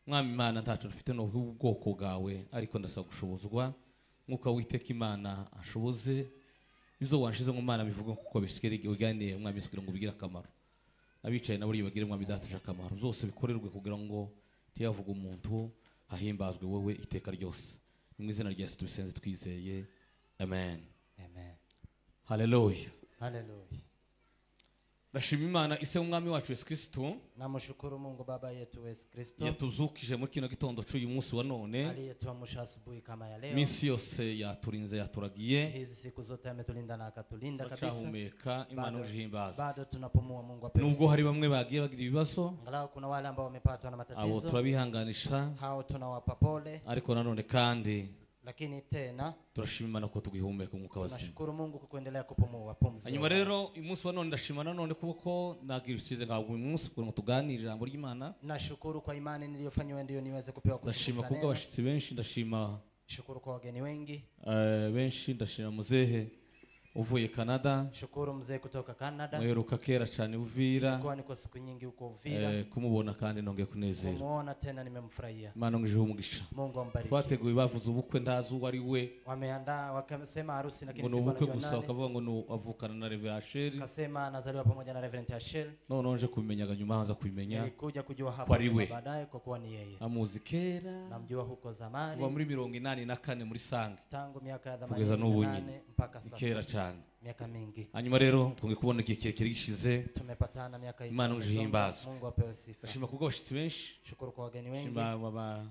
Mwami Imana ntacu dufite no ubwoko bwawe, ariko ndasaba gushobozwa nkuko witeka Imana ashoboze ibyo wanshize mu Mana bivuga kuko bishikere uganiye Mwami kugira ngo bigire akamaro abicaye nabo bagire Mwami datuje akamaro byose bikorerwe kugira ngo tiyavuga umuntu ahimbazwe wowe iteka ryose. Mu izina rya Yesu tubisenze twizeye, amen. Amen. Haleluya. Haleluya. Ndashima Imana ise umwami wacu Yesu Kristo. Namshukuru Mungu Baba yetu Yesu Kristo. Yatuzukije muri kino gitondo cy'uyu munsi wa none. Aliyetuamsha asubuhi kama ya leo. Minsi yose yaturinze yaturagiye. Hizi siku zote ametulinda na akatulinda kabisa. Turahumeka Imana ujihimbaza. Bado tunapumua, Mungu apewe. Nubwo hari bamwe bagiye bagira ibibazo. Angalau kuna wale ambao wamepatwa na matatizo. Abo turabihanganisha. Hao tunawapa pole. Ariko nanone kandi lakini tena turashima Imana ko tugihumeka umwuka wazima. Tunashukuru Mungu kwa kuendelea kupumua pumzi. Hanyuma rero umunsi wa none ndashima nanone kuko nagira ntabwo uyu munsi kugira ngo tuganire ijambo ry'Imana. Nashukuru kwa imani niliyofanywa ndio niweze kupewa kuzungumza. Ndashima kubwo abashitsi benshi, ndashima shukuru kwa wageni wengi. Benshi ndashima muzehe uvuye Canada. Shukuru mzee kutoka Canada. Mweruka kera cyane Uvira. Kwa ni kwa siku nyingi huko Uvira. Kumubona kandi nongeye kunezerwa. Kumuona tena nimemfurahia. Imana ngije umugisha. Mungu ambariki. Twateguye bavuze ubukwe ndazi uwo ari we. Wameandaa wakasema harusi lakini si ubukwe gusa bakavuga ngo no avukana na Reverend Asheri. Akasema anazaliwa pamoja na Reverend Asheri. None nje kubimenyaga nyuma hanza kubimenya. Nilikuja kujua hapo baadaye kwa kuwa ni yeye. Amuzi kera. Namjua huko zamani. Kuva muri 84 muri Sange. Tangu miaka ya kugeza n'ubu 88 mpaka sasa. Kera cyane. Miaka mingi. Hanyuma rero twongeye kubona igihe kirekire gishize. Tumepatana miaka hii. Imana ujihimbaza. Mungu apewe sifa. Ndashima kubwo abashitsi benshi. Shukuru kwa wageni wengi. Shima baba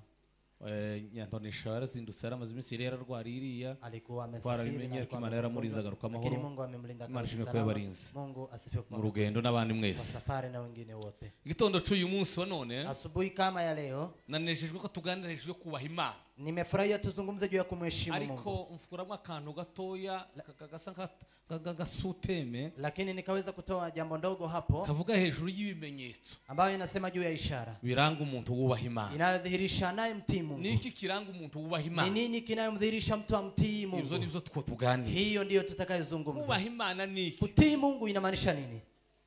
Nyantonesha yarazindutse yaramaze iminsi yari yararwariye iriya. Alikuwa amesafiri na ko Imana yaramurinze agaruka amahoro. Lakini Mungu amemlinda kabisa. Imana yabarinze. Mungu asifiwe mu rugendo n'abandi mwese. Safari na wengine wote. Igitondo cy'uyu munsi wa none. Asubuhi kama ya leo. Nanejejwe ko tuganira hejuru yo kubaha Imana. Nimefurahia tuzungumze juu ya kumheshimu Mungu. Ariko mfukuramo akantu gatoya gasa nka gasuteme. Lakini nikaweza kutoa jambo ndogo hapo. Kavuga hejuru y'ibimenyetso. Ambayo inasema juu ya ishara. Biranga umuntu wubaha Imana. Inayodhihirisha naye mtii Mungu. Niki kiranga umuntu wubaha Imana? Ni nini kinayomdhihirisha mtu amtii Mungu? Ibyo nivyo tuko tuganira. Hiyo ndiyo tutakayozungumza. Kubaha Imana ni iki? Kutii Mungu inamaanisha nini?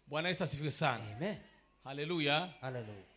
Bwana Yesu asifiwe sana. Amen. Haleluya. Haleluya.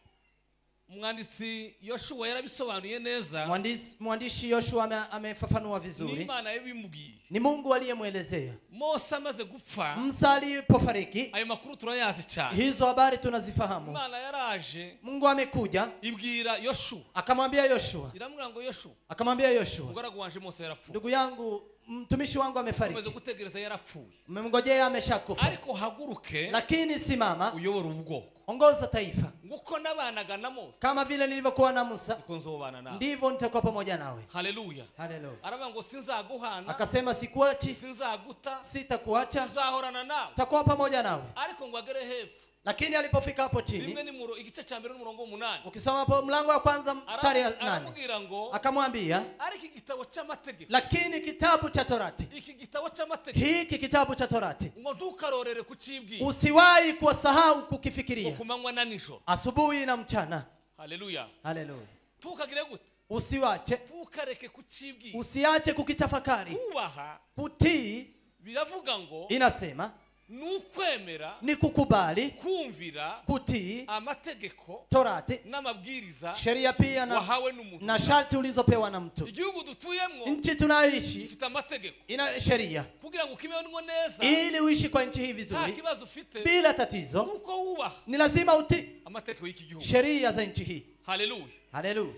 Umwanditsi Yoshua yarabisobanuye neza. Mwandishi Yoshua amefafanua vizuri. Ni Imana yabimubwiye. Ni Mungu aliyemwelezea. Mose amaze gupfa. Musa alipofariki. Ayo makuru turayazi cyane. Hizo habari tunazifahamu. Imana yaraje. Mungu amekuja. Ibwira Yoshua. Akamwambia Yoshua. Iramubwira ngo Yoshua. Akamwambia Yoshua. Umugaragu wanje Mose yarapfuye. Ndugu yangu mtumishi wangu amefariki. Umaze gutegereza yarapfuye. Mmemngojea ameshakufa. Ariko haguruke. Lakini simama. Uyobora ubwoko. Ongoza taifa. Nguko nabanaga na Mose. Kama vile nilivyokuwa na Musa. Niko nzobana nawe. Ndivyo nitakuwa pamoja nawe. Haleluya. Haleluya. Aravuga ngo sinzaguhana. Akasema sikuachi. Sinzaguta. Sitakuacha. Tuzahorana nawe. Nitakuwa pamoja nawe. Ariko ngo agere hepfo. Lakini alipofika hapo chini. Rimwe ni muro igice cha mbere n'umurongo 8. Ukisoma hapo mlango wa kwanza mstari wa 8. Aramubwira ngo akamwambia ariko igitabo cy'amategeko. Lakini kitabu cha Torati. Iki gitabo cy'amategeko. Hiki kitabu cha Torati. Ngo ntukarorere kucibwira. Usiwahi kuwasahau kukifikiria. Kumanywa na nijoro. Asubuhi na mchana. Haleluya. Haleluya. Tukagire gute? Usiwache. Tukareke kucibwira. Usiache kukitafakari. Kubaha. Kutii. Biravuga ngo inasema nukwemera ni kukubali, kumvira, kutii amategeko, Torati n'amabwiriza, sheria pia wahawe n'umuntu na sharti ulizopewa na mtu. Igihugu dutuyemwo, nchi tunayoishi ifite amategeko, ina sheria kugira ngo ukibemo neza, ili uishi kwa nchi hii vizuri, nta kibazo ufite, bila tatizo, uko wubaha ni lazima utii amategeko y'iki gihugu, sheria za nchi hii. Haleluya. Haleluya.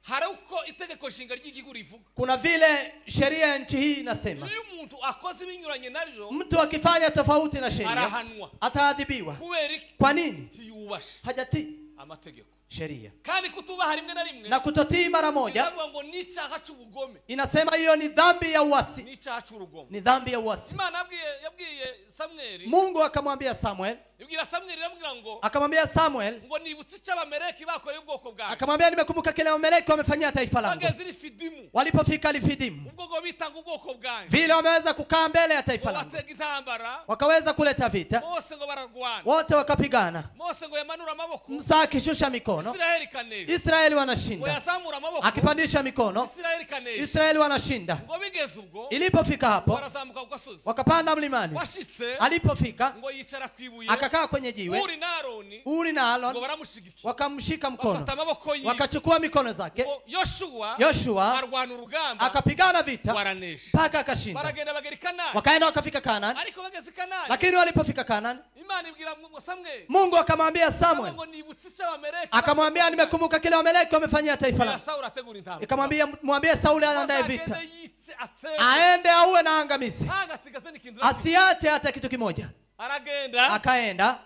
Hari uko itegeko nshinga ry'igihugu rivuga. Kuna vile sheria ya nchi hii inasema. Iyo umuntu akoze ibinyuranye nabyo, mtu akifanya tofauti na sheria arahanwa, ataadhibiwa. Kubera iki? Kwa nini? Ntiyubashe hajatii amategeko, sheria. Kandi kutubaha rimwe na rimwe na kutotii mara moja, iravuga ngo ni icyaha cy'ubugome. Inasema hiyo ni dhambi ya uasi. Ni icyaha cy'urugomo. Ni dhambi ya uasi. Imana yabwiye Samuel. Mungu akamwambia Samuel. Ibwira Samuel iramubwira ngo akamwambia Samuel ngo nibutse icyo Abameleki bakoreye ubwoko bwawe. Akamwambia nimekumbuka kile Abameleki wamefanyia taifa langu. Bageze Refidimu. Walipofika Refidimu. Ubwo ngo bitanga ubwoko bwanjye. Vile wameweza kukaa mbele ya taifa langu. Batega intambara. Wakaweza kuleta vita. Mose ngo bararwana. Wote wakapigana. Mose ngo yamanura amaboko. Musa akishusha mikono. mikono, Israeli ikanesha. Israeli Ngo wanashinda. yazamura amaboko, Akipandisha mikono, Israeli ikanesha. Israeli wanashinda. Ngo bigeze ubwo Ilipofika hapo, barazamuka ku gasozi. wakapanda mlimani. Washitse Alipofika ngo yicara ku ibuye, akakaa kwenye jiwe, Uri na Aroni Uri na ngo Aaron baramushigikiye, wakamshika mkono, bafata amaboko yiwe. wakachukua mikono zake. Ngo Yoshuwa Yoshua arwana urugamba, akapigana vita baranesha. mpaka akashinda. Baragenda bagera i Kanani. Wakaenda wakafika Kanani, Ariko bageze i Kanani, lakini walipofika Kanani, Imana ibwira ngo Samweli, Mungu akamwambia Samuel, ngo nibutse icyo Abameleki akamwambia nimekumbuka kile Wameleki wamefanyia taifa Bwira langu. Sawuli ategura intambara. Ikamwambia mwambie Sauli aandae Azagende vita, yice atsebe, aende auwe na angamize, ntagasigaze n'ikintu na kimwe. asiache hata kitu kimoja. Aragenda Akaenda.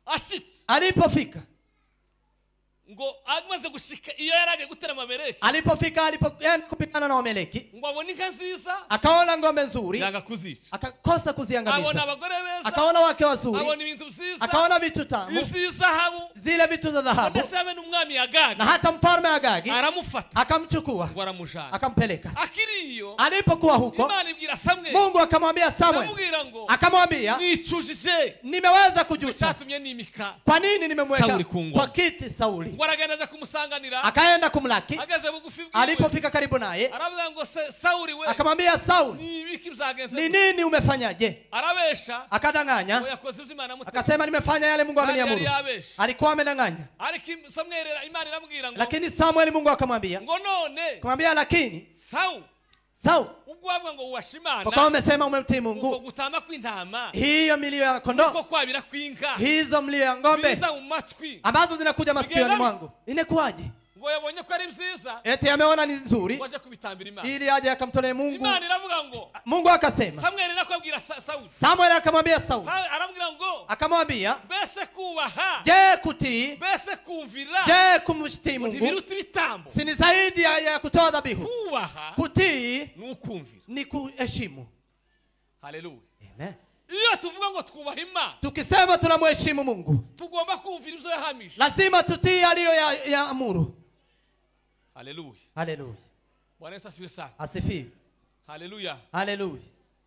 ashitse, Alipofika, ngo amaze gushika iyo yaragiye gutera Abameleki, alipofika alipoenda kupigana na Wameleki, ngo abone inka nziza, akaona ng'ombe nzuri, yanga kuzica. akakosa Abona kuziangamiza. abagore beza, Akaona wake wazuri, abona ibintu byiza, akaona vitu tamu, iby'izahabu, zile vitu za dhahabu, ndetse habe n'umwami Agagi na hata mfalme Agagi aramufata, akamchukua, ngo aramujana. akampeleka. Akiri iyo, Alipokuwa huko, Imana ibwira Samweli, Mungu akamwambia Samuel, iramubwira ngo akamwambia nicujije nimeweza kujuta icyatumye nimika kwa nini nimemweka Sauli ku ngoma. kwa kiti Sauli. Ngo aragenda aja kumusanganira, Akaenda kumlaki. ageze bugufi bwiwe, Alipofika karibu naye aravuga ngo Sauli we, akamwambia Sauli, ni ibiki byagenze ni gute? nini umefanyaje? Arabesha ngo Akadanganya, yakoze ibyo Imana yamutegetse. akasema nimefanya yale Mungu Kandi yari ameniamuru. yabeshe. Alikuwa amedanganya, Ariko Samweli Imana iramubwira ngo, lakini Samuel Mungu akamwambia, ngo none akamwambia lakini Sauli, Sauli, ubwo wavuga ngo wuashe kwa kuwa Imana, umesema umemtii uko Mungu, gutama kw'intama, hiyo milio ya uko kondoo, kwabira kw'inka hizo mlio ya ng'ombe biza mu matwi, ambazo zinakuja masikioni Bigenda- mwangu, inakuwaje? Ngo yabonye ko ari byiza, Eti ameona ni nzuri ngo aje kubitambira Imana. ili aje akamtolee Mungu. Imana iravuga ngo, Mungu akasema, Samweli nako abwira Sauli, Samuel akamwambia Sauli, Sauli aramubwira ngo, akamwambia mbese kubaha, je, kutii, mbese kumvira, je kumtii Mungu ntibiruta ibitambo? si ni zaidi ya kutoa dhabihu? Kubaha Kutii ni ukumvira. ni kuheshimu. Haleluya. Amen. Iyo tuvuga ngo twubaha Imana, Tukisema tunamheshimu Mungu, tugomba kumvira ibyo yahamije. lazima tutii aliyo ya amuru. Haleluya. Haleluya. Bwana Yesu asifiwe sana. Asifiwe. Haleluya. Haleluya.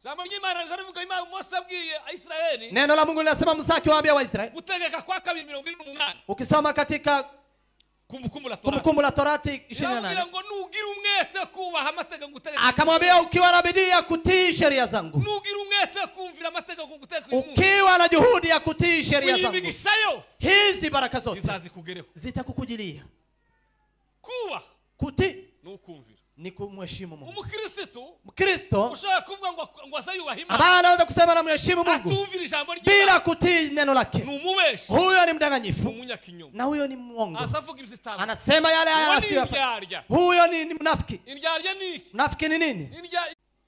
Jambo ry'Imana riza rivuga Imana Mose abwiye Isirayeli, Neno la Mungu linasema Musa akiwaambia Waisraeli, gutegeka kwa 2:28, ukisoma katika Kumbukumbu la Torati, Kumbukumbu la Torati iramubwira 28, ngo nugira umwete kubaha amategeko ngutegeka, akamwambia ukiwa na bidii ya kutii sheria zangu, nugira umwete kumvira amategeko ngutegeka uyu munsi, ukiwa na juhudi ya kutii sheria iyi zangu, migisha yose hizi baraka zote izazikugereho. zitakukujilia. Kubaha Kutii ni ukumvira. ni kumheshimu Mungu. Umukristo Mkristo ushobora kuvuga ngo aze yubaha Imana, ambaye anaweza kusema namheshimu Mungu atumvira ijambo ry'Imana, bila kutii neno lake, ni umubeshi, huyo ni ni mdanganyifu umunyakinyoma, na huyo ni mwongo. aza avuga ibyo itazi. Anasema yale Uwo ni asiyofanya. indyarya. Huyo ni mnafiki. Indyarya ni iki? Mnafiki ni nini?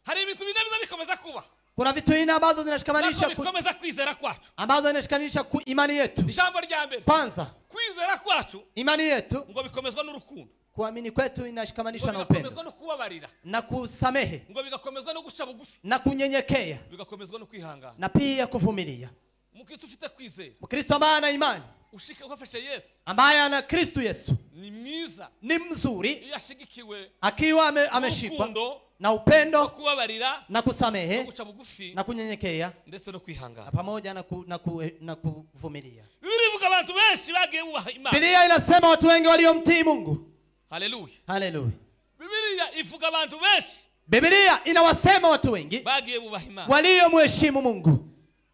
Hari ibintu bine biza bikomeza kuba, Kuna vitu vinne ambazo nako zinashikamanisha bikomeza kwizera kwacu. ambazo zinashikanisha imani yetu. Ijambo rya mbere, Kwanza, kwizera kwacu imani yetu, ngo bikomezwa n'urukundo, kuamini kwetu ngo inashikamanishwa na upendo bigakomezwa no kubabarira, na kusamehe ngo bigakomezwa no guca bugufi, na kunyenyekea bigakomezwa no kwihangana. na pia kuvumilia. Umukristo ufite kwizera, Mkristo ambaye ana imani, ushika ufashe Yesu, ambaye ana Kristo Yesu, ni mwiza ni mzuri iyo ashigikiwe akiwa ameshikwa n'urukundo, na no upendo kubabarira, na no kusamehe guca bugufi, na kunyenyekea ndetse no kwihangana, na pamoja na kuvumilia. Bibiliya ivuga abantu benshi bagiye bubaha Imana. Biblia inasema watu wengi waliomtii Mungu. Haleluya. Haleluya. Bibiliya ivuga abantu benshi Biblia inawasema watu wengi bagiye bubaha Imana, waliomheshimu Mungu.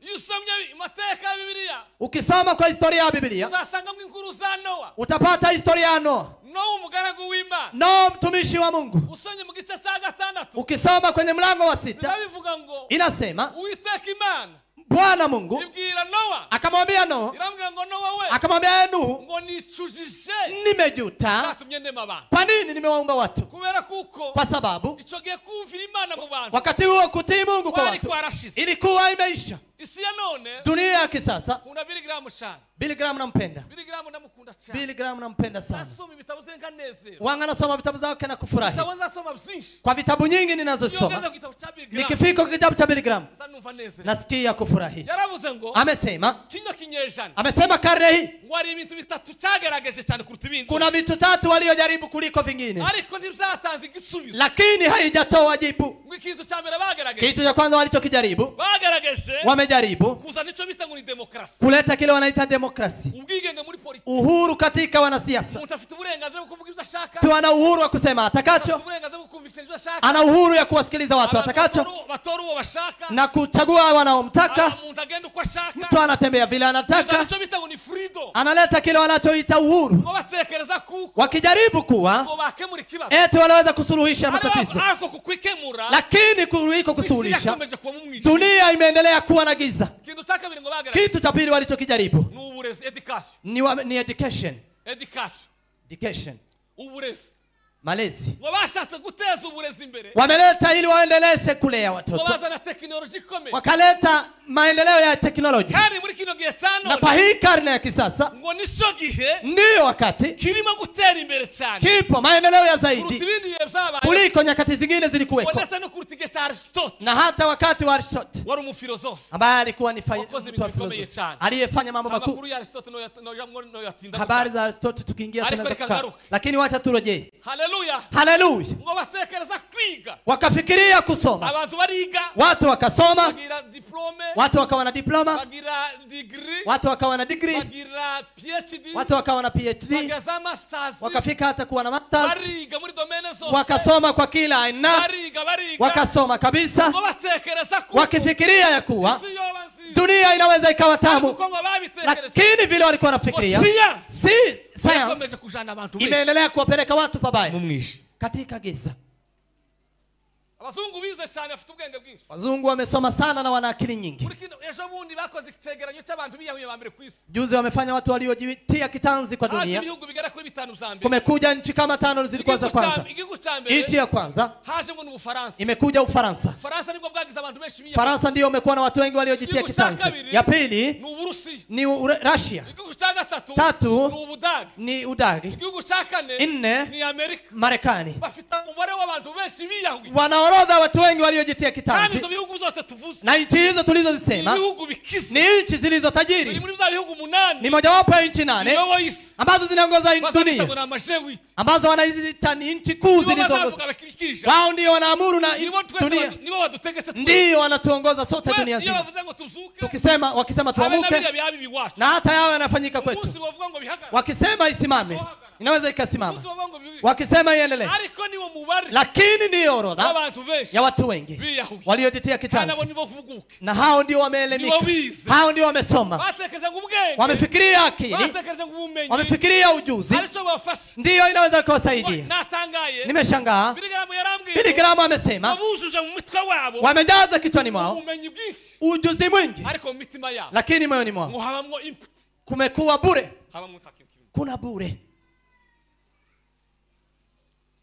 Iyo usomye amateka ya Bibiliya, Ukisoma kwa historia ya Biblia uzasangamo inkuru za Nowa. utapata historia ya Noa. Nowa umugaragu w'Imana. Noa mtumishi wa Mungu. Usomye mu gice cya 6, Ukisoma kwenye mlango wa 6, bivuga ngo inasema Uwiteka Imana Bwana Mungu ibwira Nowa, akamwambia Noa, iramubwira ngo Nowa we, akamwambia Nuhu, ngo nicujije nimejuta cyatumye ndema abantu, kwa nini nimewaumba watu, kubera kuko kwa sababu ico gihe kumvira Imana mu bantu wakati huo kutii Mungu kwa kwari watu kwarashize. ilikuwa imeisha. Isi ya none, Dunia ya kisasa, nkunda Billy Graham cyane. Billy Graham nampenda. Billy Graham ndamukunda cyane. Billy Graham nampenda sana. Nasoma ibitabo bye nkanezerwa. Wanga nasoma vitabu zake na kufurahi. Ibitabo nzasoma byinshi. Kwa vitabu nyingi Iyo ninazosoma, ngeze ku gitabo cya Billy Graham, nikifika kitabu cha Billy Graham nza numva nezerewe. nasikia kufurahi. Yaravuze ngo Amesema, kino kinyejana, amesema karne hii ngo hari ibintu bitatu cyagerageje cyane kuruta ibindi, kuna vitu tatu waliojaribu kuliko vingine, ariko ntibyatanze igisubizo. lakini haijatoa jibu. Ngo ikintu cya mbere bagerageje, Kitu cha kwanza walichokijaribu, bagerageje wamejaribu Wamejaribu kuzana icyo bita ngo ni demokarasi, kuleta kile wanaita demokrasi, ubwigenge muri politiki, uhuru katika wanasiasa. Umuntu afite uburenganzira bwo kuvuga ibyo ashaka, Mtu ana uhuru wa kusema atakacho, afite uburenganzira bwo kumvikisha ibyo ashaka, ana uhuru ya kuwasikiliza watu abantu atakacho batora uwo bashaka, na kuchagua wanaomtaka. umuntu agenda uko ashaka. Mtu anatembea vile Kuzana anataka, icyo bita ngo ni freedom. analeta kile wanachoita uhuru, Ngo batekereza kuko wakijaribu kuwa ngo bakemura ikibazo, eti wanaweza kusuluhisha matatizo, ariko kukwikemura, lakini kuliko isi kusuluhisha, yakomeje kuba mu mwijima. dunia imeendelea kuwa na giza. Ikintu cya kabiri ngo bagaragaje Kitu cha pili walichokijaribu ni uburezi, education. ni education. Education, Education, uburezi. malezi. Ngo bashatse guteza uburezi imbere, Wameleta ili waendeleshe kulea ngo watoto, bazana tekinoloji ikomeye, wakaleta maendeleo ya teknolojia, kandi muri kino gihe cya na kwa none hii karne ya kisasa ngo nicyo gihe ndiyo wakati kirimo gutera imbere cyane kipo maendeleo ya kuruta zaidi ibindi bihe byabaye, kuliko nyakati zingine ngo zilikuweko, ndetse no kuruta igihe cya Aristote na hata wakati wa Aristote wari umufilozofe ambaye alikuwa ni Wakoze mtu wa ibintu bikomeye filosofi cyane. aliyefanya mambo makuu. Amakuru ya Aristote noyatinda, Habari za Aristote tukiingia Ariko tunaweza reka kukaa, ngaruke. lakini wacha turejee. Haleluya. Haleluya. Ngo batekereza kwiga, Wakafikiria kusoma, abantu bariga, watu wakasoma, bagira diplome, watu wakawa na diploma, bagira degree, watu wakawa na degree, bagira PhD, watu wakawa na PhD, bagira za masters, wakafika hata kuwa na masters, bariga muri domaine zose, wakasoma kwa kila aina, bariga bariga, wakasoma kabisa, ngo batekereza ko wakifikiria ya kuwa isi yoba nziza, dunia inaweza ikawa tamu, kuko ngo babitekereje lakini vile walikuwa ngo wanafikiria siyansi si science yakomeje kujana abantu benshi imeendelea kuwapeleka watu pabaya mu mwijima. katika giza. Abazungu bize cyane bafite ubwenge bwinshi. Wazungu wamesoma sana na wana akili nyingi. Muri kino ejo bundi bakoze icegeranyo cy'abantu biyahuye ba mbere ku isi. Juzi wamefanya watu waliojitia kitanzi kwa Haje dunia. ibihugu bigera kuri bitanu vya mbere. Kumekuja nchi kama 5 zilikuwa za kwanza. Igihugu cya mbere, Nchi ya kwanza haje ngo ni Ubufaransa. imekuja Ufaransa. Ufaransa nibwo bwagize abantu benshi biyahuye. Faransa ndio imekuwa na watu wengi waliojitia Igihugu cya kitanzi. kabiri Ya pili ni Uburusiya. ni Russia. Igihugu cya gatatu Tatu ni Ubudage. ni Udagi. Igihugu cya kane Nne ni Amerika. Marekani. Bafite umubare w'abantu benshi biyahuye. Wanaorodha watu wengi waliojitia Kandi kitanzi. ibyo bihugu byose tuvuze Na nchi hizo tulizozisema ibihugu bikize, ni nchi zilizo biri tajiri, muri bya bihugu 8 ni mojawapo ya nchi 8 biyoboye isi, ambazo zinaongoza bazabita dunia, ngo ni amajewiti, ambazo wanaziita ni nchi kuu nibo zilizoongoza. bazavuga bakibikisha, Wao ndio wanaamuru na nibo twese dunia, nibo badutegetse twese. ndio wanatuongoza sote Twese dunia iyo nzima. bavuze ngo tuzuke, Tukisema, wakisema habe na tuamuke, biriya byaba iwacu, na hata yao yanafanyika umunsi kwetu. bavuga ngo bihagarare, Wakisema isimame, inaweza ikasimama. umunsi bavuga ngo bibi, Wakisema iendelee, ariko niwo mubare lakini ndiyo orodha w'abantu benshi ya watu wengi biyahuye, waliojitia kandi abo kitanzi, nibo mpuguke, na hao ndio wameelimika, nibo bize, hao ndio wamesoma, batekereza ngo ubwenge, wamefikiria akili, batekereza ngo ubumenyi, wamefikiria ujuzi, aricyo bafasha. ndiyo inaweza kuwasaidia. Natangaye, Nimeshangaa, Billy Graham yarambwiye Billy Graham amesema bujuje mu mitwe wabo wamejaza kichwani mwao ubumenyi bwinshi, ujuzi mwingi, ariko mu mitima yabo lakini moyoni mwao ngo habamwo input, kumekuwa bure, habamwo nta kintu kimwe. kuna bure.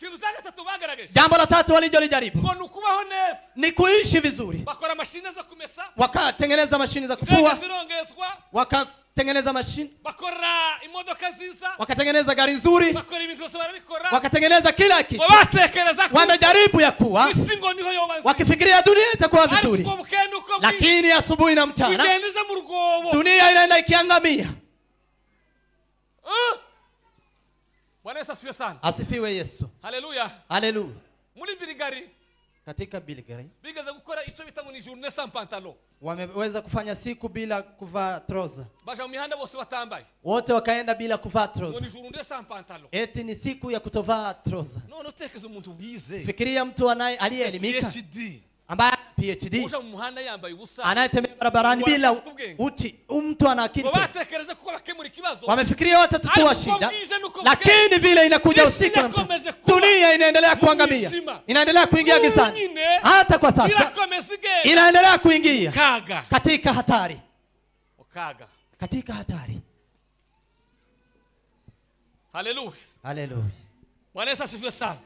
Ikintu cya gatatu bagaragaje Jambo la tatu walijolijaribu ngo ni ukubaho neza, ni kuishi vizuri. bakora mashine zo kumesa, Wakatengeneza mashini za indege kufua, zirongezwa, wakatengeneza mashini, bakora imodoka nziza, wakatengeneza gari nzuri, bakora ibintu byose barabikora, wakatengeneza kila kitu. ngo batekereza ko Wamejaribu ya kuwa isi ngo niho yoba nziza, wakifikiria dunia itakuwa ariko vizuri, uko bukeye nuko bwije lakini asubuhi na mchana igenda iza mu rwobo. dunia inaenda ikiangamia. Bwana Yesu asifiwe sana. Asifiwe Yesu. Haleluya. Haleluya. Muri Bilgari Katika Bilgari bigeze gukora icyo bita ngo ni journée sans pantalon, wameweza kufanya siku bila kuvaa trouser, baja mu mihanda bose batambaye, wote wakaenda bila kuvaa ngo trouser, ni journée sans pantalon. eti ni siku ya kutovaa trouser. None utekeze umuntu wize Fikiria mtu anaye aliyeelimika PhD ambaye PhD uja mu muhanda yambaye ubusa, anayetembea barabarani bila uchi, mtu ana akili. ngo batekereze kuko bakemura ikibazo, Wamefikiria watatatua shida, lakini vile inakuja usiku na mchana, dunia inaendelea kuangamia, inaendelea kuingia gizani. Hata kwa sasa irakomeza igenda inaendelea kuingia kaga katika hatari, kaga katika hatari. Haleluya. Haleluya. Bwana Yesu asifiwe sana.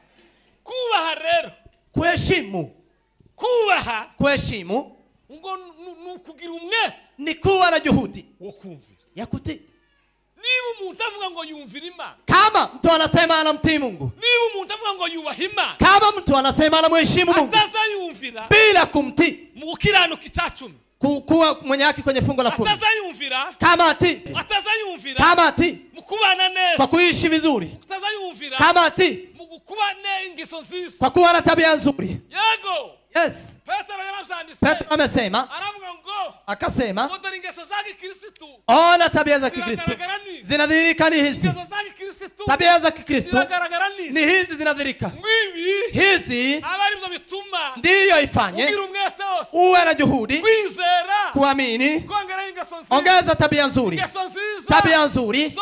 Kubaha rero, Kuheshimu, kubaha kuheshimu ngo ni ukugira umwete ni kuwa na juhudi wo kumvira. ya kutii. Niba umuntu avuga ngo yumvira Imana, Kama mtu anasema anamtii Mungu, niba umuntu avuga ngo yubaha Imana, kama mtu anasema anamheshimu Mungu atazayumvira bila kumtii, mu gukiranuka icya cumi, kuwa mwenye haki kwenye fungu la 10, atazayumvira, kama ati, atazayumvira kama ati mu kubana neza, kwa kuishi vizuri, atazayumvira kama ati mu kuba ingeso nziza, kwa kuwa na tabia nzuri. Yego. Yes. Petero yaravyanditse, Petro amesema, aravuga ngo Akasema, ona tabia za Kikristo zinadhihirika ni hizi. Tabia za Kikristo ni hizi zinadhihirika. Hizi ndiyo ifanye uwe na juhudi, kuamini, ongeza tabia nzuri, tabia nzuri,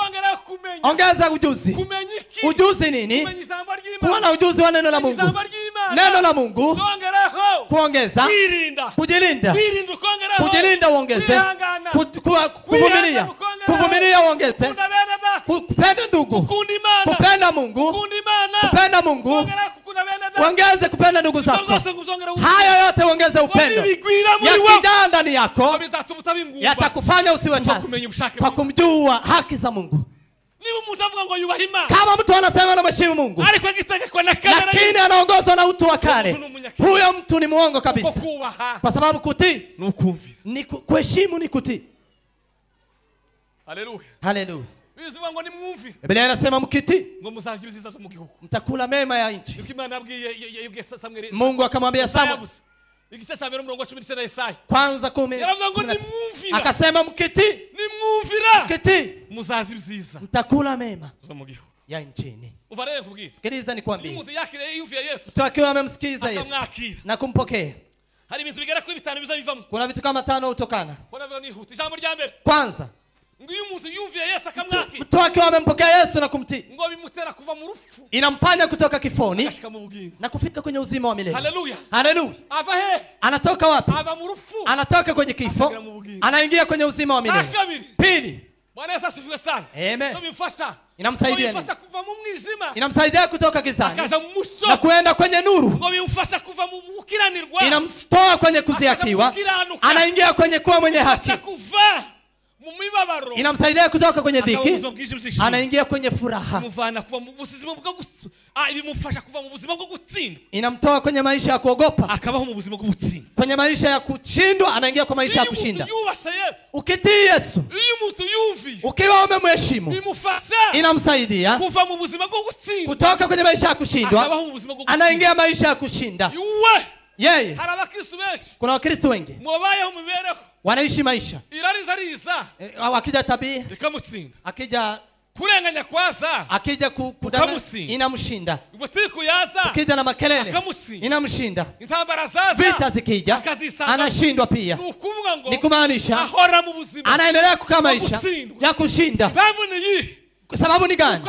ongeza ujuzi. Ujuzi nini? Kuwa na ujuzi wa neno la Mungu. Neno la Mungu, kuongeza, kujilinda, kujilinda uongeze, kuvumilia, kuvumilia uongeze, kupenda ndugu, kupenda Mungu, kupenda Mungu, uongeze kupenda ndugu zako. Haya yote uongeze upendo. Yakijaa ndani yako yatakufanya usiwe tasi kwa kumjua haki za Mungu. Kama mtu anasema anamheshimu Mungu lakini anaongozwa na utu wa kale, huyo mtu ni muongo kabisa. Kwa sababu kutii ni kuheshimu, ni kutii. Haleluya. Haleluya. Biblia inasema mkitii mtakula mema ya nchi. Mungu akamwambia Samuel kwanza 10 akasema mkitii, mkitii mtakula mema ya nchini. Sikiliza nikwambie, mtu akiwa amemsikiza Yesu na kumpokea, kuna vitu kama 5 hutokana. Kwanza, mtu akiwa amempokea Yesu na kumtii, inamfanya kutoka kifoni na kufika kwenye uzima wa milele. Haleluya. Haleluya. Anatoka wapi? Anatoka kwenye kifo, anaingia kwenye uzima wa milele. Pili, amen. Inamsaidia, inamsaidia kutoka gizani na kuenda kwenye nuru. Inamtoa kwenye kuziakiwa, anaingia kwenye kuwa mwenye haki. Inamsaidia kutoka kwenye dhiki, anaingia kwenye furaha. Inamtoa kwenye maisha ya kuogopa, kwenye maisha ya kushindwa, anaingia kwa maisha ya kushinda. Ukitii Yesu, ukiwa umemheshimu, inamsaidia kutoka kwenye maisha ya kushindwa, anaingia maisha ya kushinda. Yeye, kuna Wakristo wengi wanaishi maisha akija tabia, akija akija kudanganya, inamshinda. Akija na makelele, inamshinda. Vita zikija, anashindwa pia. Ni kumaanisha anaendelea kukaa maisha ya kushinda. Sababu ni gani?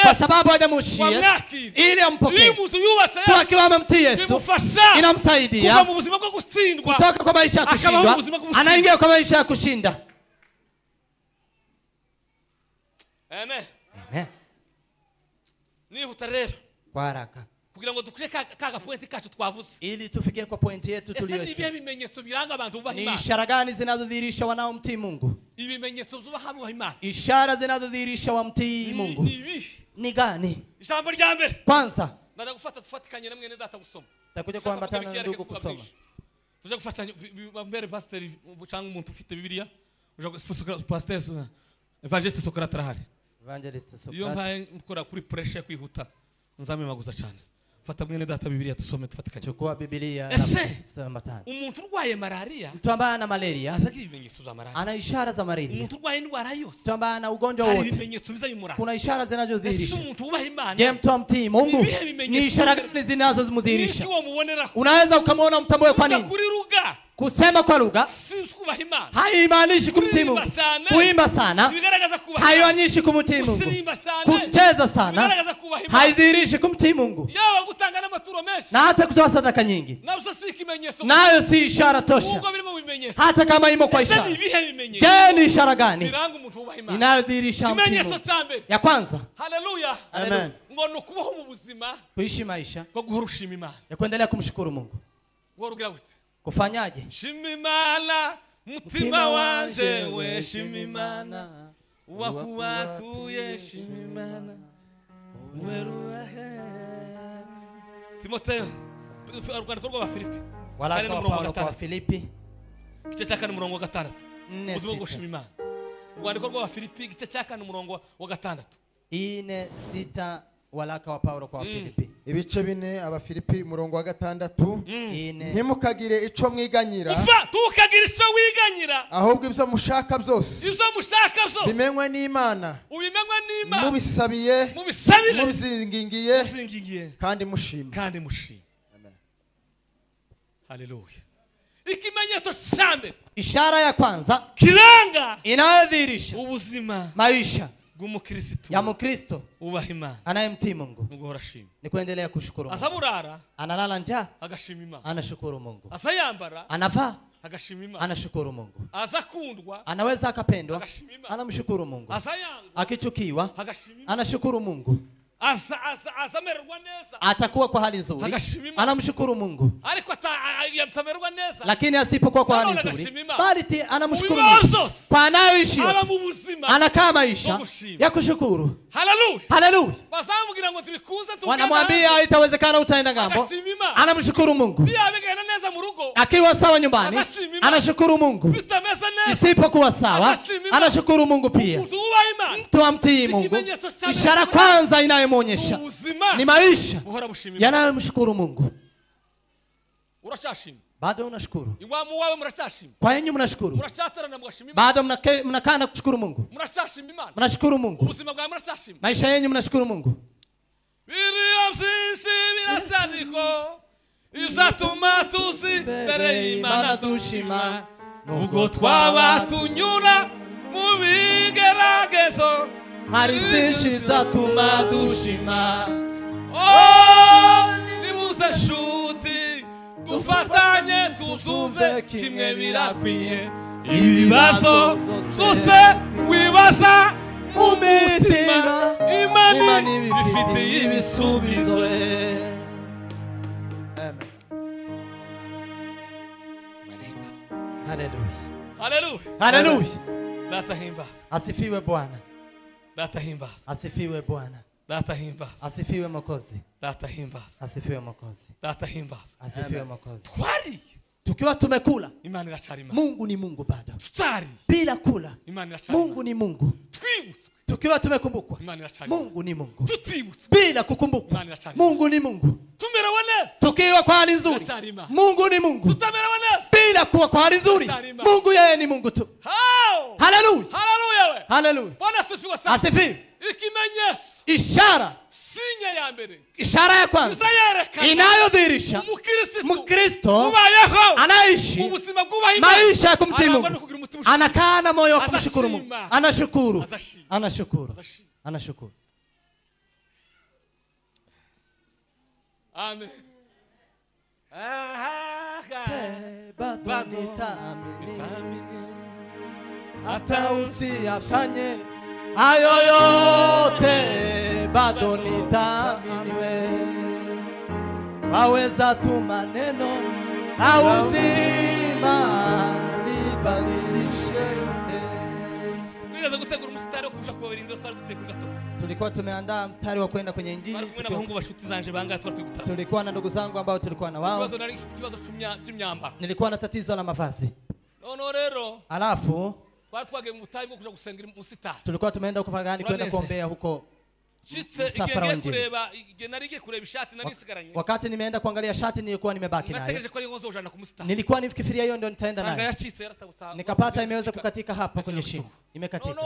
Kwa sababu hajamshia ili ampokee. Tu akiwa amemtii Yesu, inamsaidia kutoka kwa maisha ya kushindwa, anaingia kwa maisha ya kushinda. Amen. Amen. Kwa haraka, ili tufikie kwa pointi yetu tuliyosema. Ni ishara gani zinazodhihirisha wanaomtii Mungu? Ishara zinazodhihirisha wamtii Mungu ni gani? Kwanza, takuja kuambatana na ndugu kusoma. Evangelist Socrates. Iyo mpaye mkora kuri pressure kwihuta nzame maguza cyane. Fata mwene data Biblia tusome tufatikanye. Chukua Biblia na matano. Umuntu urwaye malaria, mtu ambaye ana malaria azagira ibimenyetso bya malaria, ana ishara za malaria. Umuntu urwaye indwara yose, mtu ambaye ana ugonjwa wote, ibimenyetso bizayimuranga. Kuna ishara zinazodhihirisha. Umuntu ubaha Imana, je, mtu amtii Mungu, ni ishara gani zinazomdhihirisha? Unaweza ukamwona mtambue kwa nini? Kusema kwa lugha haimaanishi kumtii Mungu. Kuimba sana haionyeshi kumtii Mungu. Kucheza sana haidhihirishi kumtii Mungu. Na hata kutoa sadaka nyingi nayo si ishara tosha, hata kama imo kwa ishara. Je, ni ishara gani inayodhihirisha mtii Mungu? Ya kwanza, haleluya, amen, kuishi maisha ya kuendelea kumshukuru Mungu. Kufanyaje? Shimimana mutima wanje we shimimana wakuwatuye shimimana weruhe. Timotheo, urwandiko rw'aba Filipi, waraka wa Paulo kwa Filipi igice cya 4 umurongo wa 6. Ubuzima bwo gushima Imana. Urwandiko rw'aba Filipi igice cya 4 umurongo wa 6. 4:6, waraka wa Paulo kwa Filipi. Ibice 4 Abafilipi umurongo wa 6. Ntimukagire ico mwiganyira. Ufa tukagira ico wiganyira. Ahubwo ibyo mushaka byose. Ibyo mushaka byose. Bimenywe n'Imana. Ubimenywe n'Imana. Mubisabiye. Mubisabire. Mubizingingiye. Mubizingingiye. Kandi mushima. Kandi mushima. Amen. Haleluya. Ikimenyetso cha mbere. Ishara ya kwanza kiranga inayodhihirisha ubuzima maisha bw'umukristo ya Mkristo ubaha Imana anayemtii Mungu nuguhora ashima ni kuendelea kushukuru Mungu. Azaburara analala njaa agashima Imana, anashukuru Mungu. Azayambara anavaa agashima Imana, anashukuru Mungu. Azakundwa anaweza akapendwa, anamshukuru Mungu. Azayangwa akichukiwa agashima Imana, anashukuru Mungu. Azamererwa neza atakuwa kwa hali nzuri, anamshukuru Mungu. Ariko atamererwa neza, lakini asipokuwa kwa hali nzuri bali anamshukuru Mungu kwa anayoishi, anakaa maisha ya kushukuru. Haleluya, haleluya. Bazamubwira ngo tubikunze tugenda, wanamwambia itawezekana utaenda ngambo, anamshukuru Mungu. Akiwa sawa nyumbani anashukuru Mungu, isipokuwa sawa anashukuru Mungu pia. Mtu amtii Mungu, ishara kwanza inayomwonyesha ni maisha yanayomshukuru Mungu. Bado unashukuru. Kwa yenyu mnashukuru. Bado mnakaa na kushukuru Mungu. Mnashukuru Mungu. Maisha yenyu mnashukuru Mungu. Nubwo twaba tunyura mu bigeragezo, hari byinshi bizatuma dushima. Oh, nimuze nshuti dufatanye tuzumve kimwe birakwiye. Ibibazo byose wibaza mu mutima, Imana ibifitiye ibisubizo. Haleluya. Haleluya. Haleluya. Data himbaza. Asifiwe Bwana. Data himbaza. Asifiwe Bwana. Data himbaza. Asifiwe Mwokozi. Data himbaza. Asifiwe Mwokozi. Data himbaza. Asifiwe Mwokozi. Twari tukiwa tumekula, Imana iracari Imana. Mungu ni Mungu bado. Tutari bila kula, Imana iracari Mungu ni Mungu. Twibutswe tukiwa tumekumbukwa, Imana iracari Mungu ni Mungu. Tutibutswe bila kukumbukwa, Imana iracari Mungu ni Mungu. Tumerewe neza tukiwa kwa hali nzuri, Mungu ni Mungu. Tutamerewe neza bila kuwa kwa hali nzuri, Mungu yeye ni Mungu tu. Haleluya. Haleluya. Haleluya. Bwana asifiwe sana. Asifiwe. Ikimenyetso, ishara, sinya ya mbere, ishara ya kwanza inayodhihirisha Mkristo anaishi maisha ya kumtii Mungu, anakaa na moyo wa kumshukuru Mungu, anashukuru, anashukuru, anashukuru. Amen. Bado nitaamini hata usiyafanye hayo yote, bado nitaamini wewe. Waweza tu maneno au uzima libadilishe yote. Tulikuwa tumeandaa mstari wa kwenda kwenye Injili. Tulikuwa na ndugu zangu ambao tulikuwa na wao. Nilikuwa na tatizo la mavazi. Alafu tulikuwa tumeenda huko pagani kwenda kuombea huko msafara wa Injili. Wakati nimeenda kuangalia shati nilikuwa nimebaki nayo, nilikuwa nifikiria hiyo ndio nitaenda nayo, nikapata imeweza kukatika hapa kwenye shingo, imekatika.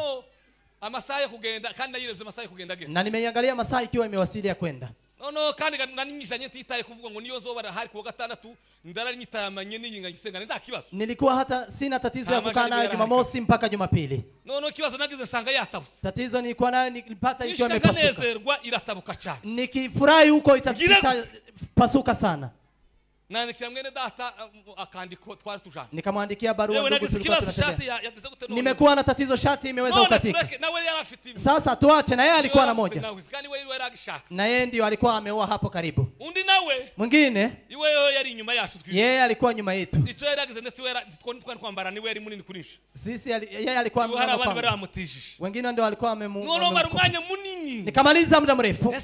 Na nimeiangalia masaa ikiwa imewasili ya kwenda. No kandi naninyishanye ntitaye kuvuga ngo niyo zoba hari kuwa gatandatu ndara nyitamanye niyinga ngisenga nta kibazo. Nilikuwa hata sina tatizo ya kukaa nayo Jumamosi mpaka Jumapili. No kibazo nagize sanga yatabutse. Tatizo nilikuwa nayo nilipata ikiwa imepasuka. Nezerwa iratabuka cyane. Nikifurahi huko itapasuka sana. Nandikira mwene data akandiko twari tujana. Nikamwandikia barua ndugu tulikuwa tunatembea. Nimekuwa na tatizo shati imeweza kukatika. Sasa tuache na yeye alikuwa na moja. Na yeye ndio alikuwa ameoa hapo karibu. Undi nawe mwingine iwe yari inyuma yacu. Yeye alikuwa nyuma yetu. Ico yaragize ndetse we twari kwambara niwe yari munini kurisha. Sisi yeye alikuwa mwana. Wengine ndio alikuwa amemu. No mara umwanya munini. Nikamaliza muda mrefu.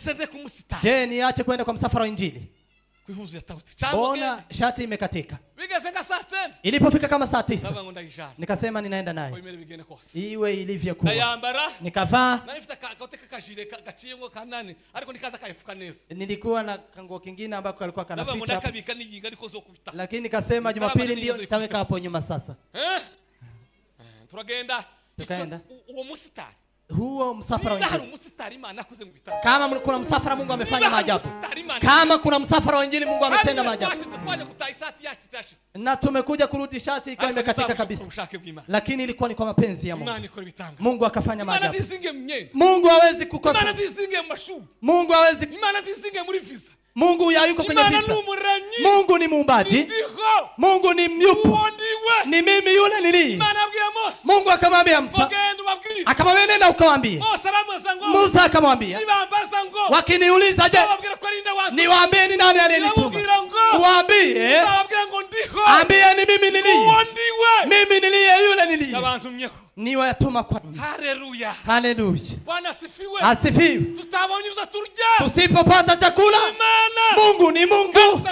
Je, niache kwenda kwa msafara wa Injili? Bona shati imekatika. Ilipofika kama saa 9 nikasema ninaenda naye iwe ilivyokuwa. Nikavaa. Nilikuwa na kanguo kingine ambako alikuwa kanaficha, lakini nikasema Jumapili ndio nitaweka hapo nyuma sasa. Tukaenda. Huo msafara wa injili. Kama kuna msafara Mungu amefanya maajabu. Kama kuna msafara wa injili Mungu ametenda maajabu. Na tumekuja kurudi shati ikawa imekatika kabisa. Lakini ilikuwa ni kwa mapenzi ya Mungu. Mungu akafanya maajabu. Mungu hawezi kukosa. Mungu hawezi. Mungu hayuko kwenye visa. Mungu ni muumbaji. Mungu ni myupo. Ni mimi yule niliye. Mungu akamwambia Musa. Akamwambia nenda ukawaambie. Musa akamwambia, wakiniuliza je, niwaambie ni nani aliyenituma? Uwaambie, ambie ni mimi niliye. Mimi niliye yule niliye. Niwatuma kwa nyinyi. Haleluya. Haleluya. Bwana asifiwe. Asifiwe. Tusipopata chakula, Mungu ni Mungu.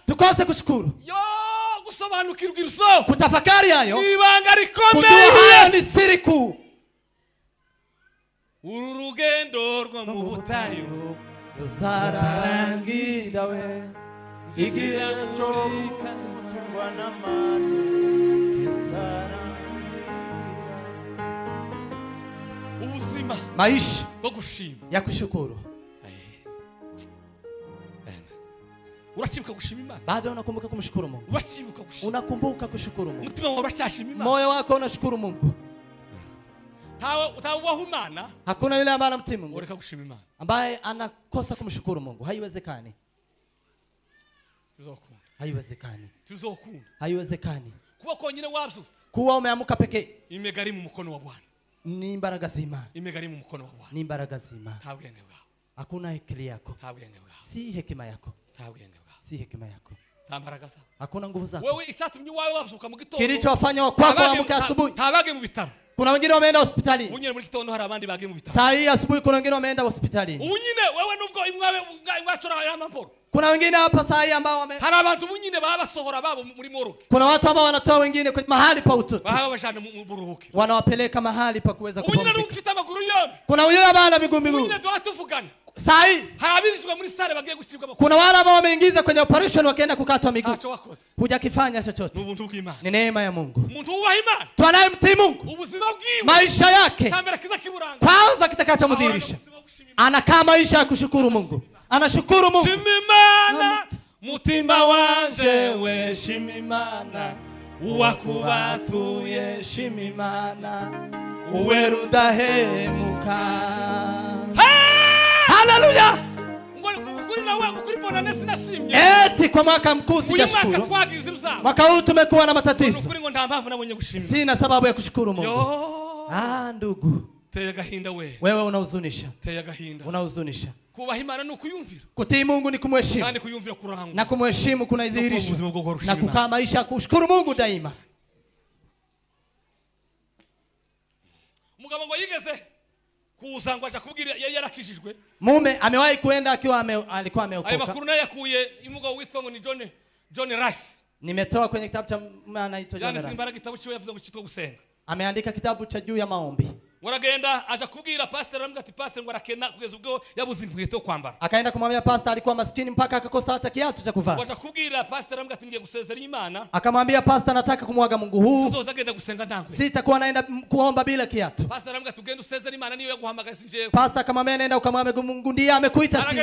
Tukose kushukuru. Kutafakari hayo. Kujua hayo ni siri kuu. Uru rugendo rwo mu butayu ruzarangira we igihe cyo gutungwa n'amano kizarangira. Ubuzima, maisha bwo gushima ya kushukuru. Urachibuka gushima Imana. Bado unakumbuka kumshukuru Mungu. Urachibuka gushima. Unakumbuka kushukuru Mungu. Umutima wawe uracyashima Imana. Moyo wako unashukuru Mungu. Hakuna yule ambaye anamtii Mungu ambaye anakosa kumshukuru Mungu. Haiwezekani. Haiwezekani. Haiwezekani. Kuwa umeamka pekee. Ni imbaraga zima. Ni imbaraga zima. Hakuna akili yako. Si hekima yako. Si hekima yako. Hakuna nguvu zako. Kilichowafanya kwako waamke asubuhi. Kuna wengine wameenda hospitalini. Saa hii asubuhi kuna wengine wameenda hospitalini. Kuna wengine hapa saa hii ambao wame Kuna watu ambao wanatoa wengine kwenye mahali pa ututu. Wanawapeleka mahali pa kuweza kupumzika. Kuna wengine ambao wana miguu miguu. Saa hii kuna wale ambao wameingiza kwenye operation wakaenda kukatwa miguu. Hujakifanya chochote. Ni neema ya Mungu. Tunayemtii Mungu, maisha yake kwanza kitakachomdhihirisha, anakaa maisha ya kushukuru Mungu. Anashukuru Mungu. Shimimana mutima wanje we shimimana uwakubatuye shimimana uwe rudahemuka. Haleluya. Eti kwa mwaka mkuu sijashukuru. Mwaka huu tumekuwa na matatizo. Sina sababu ya kushukuru Mungu. Ah, ndugu. Wewe unahuzunisha. Unahuzunisha. Kutii Mungu ni kumheshimu. Na kumheshimu kuna idhihirisho. Na kukaa maisha kushukuru Mungu daima. Mume amewahi kuenda akiwa alikuwa ameokoka. Nimetoa kwenye kitabu cha anaitwa John Rice. Ameandika kitabu cha juu ya maombi. Akaenda kumwambia pastor, alikuwa maskini mpaka akakosa hata kiatu cha kuvaa. Akamwambia pastor, nataka kumwaga Mungu huu. Sitakuwa naenda kuomba bila kiatu. Pastor akamwambia nenda ukamwambie Mungu ndiye amekuita sisi.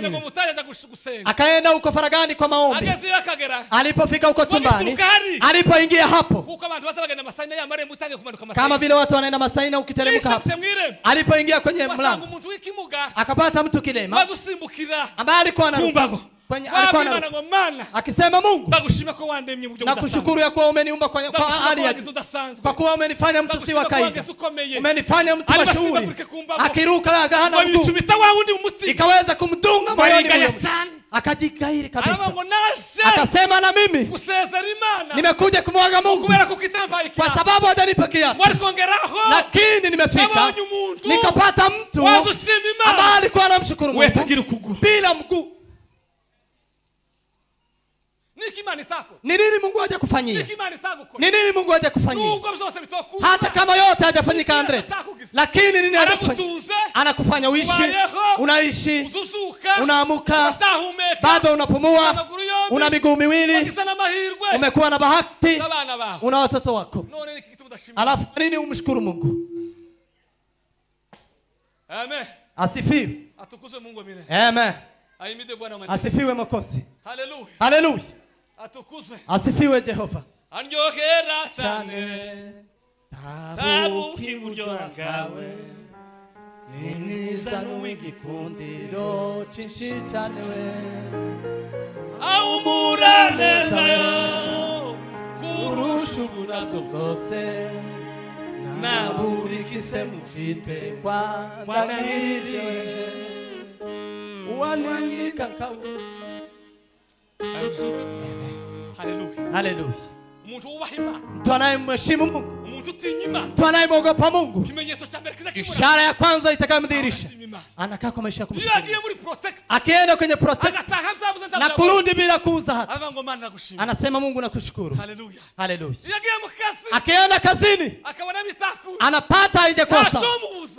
Akaenda huko faragani kwa maombi. Alipofika huko chumbani, alipoingia hapo, kama vile watu wanaenda Masaina ukiteremka hapo, alipoingia kwenye mlango akapata mtu kilema ambaye alikuwa anaruka kwenye, alikuwa anaruka akisema, Mungu nakushukuru ya kuwa umeniumba kwa hali ya, kwa kuwa umenifanya mtu si wa kawaida, umenifanya mtu mashuhuri. Akiruka hana mguu, ikaweza kumdunga moyoni, akajikairi kabisa. Akasema, na mimi nimekuja kumwaga Mungu kwa sababu hajanipa kiatu, lakini nimefika nikapata mtu ambaye alikuwa anamshukuru Mungu bila mguu. Ni nini Mungu hajakufanyia? Ni nini Mungu hajakufanyia? Hata kama yote hajafanyika 100, lakini nini hajakufanyia? Anakufanya uishi, unaishi, unaamuka, bado unapumua, una miguu miwili, umekuwa na bahati, una watoto wako. Alafu nini umshukuru Mungu? Amen. Asifiwe. Atukuzwe Mungu milele. Amen. Ahimidiwe Bwana majeshi. Asifiwe Mwokozi. Haleluya. Haleluya. Atukuzwe. Asifiwe Jehova. Anyohera cyane. Tabuki buryo bwawe. Ni mwiza n'uw'igikundiro cyinshi cyane we. Ahumura neza yo kurusha uburazo bwose. Na buri kise mufite kwa wananirije. Wanangika kawe. Haleluya. Haleluya. Umuntu wubaha Imana. Mtu anayemheshimu Mungu. Umuntu utinya Imana. Mtu anayemwogopa Mungu. Ikimenyetso cha mbere kiza kimura. Ishara ya kwanza itakayomdhihirisha. Anakaa kwa maisha ya kumshukuru. Iyo agiye muri protect. Akienda kwenye protect. Na kurudi bila kuuza hata. Anasema Mungu nakushukuru. Haleluya. Haleluya. Iyo agiye mu kazi. Akienda kazini. Akabona bitaku. Anapata haijakosa.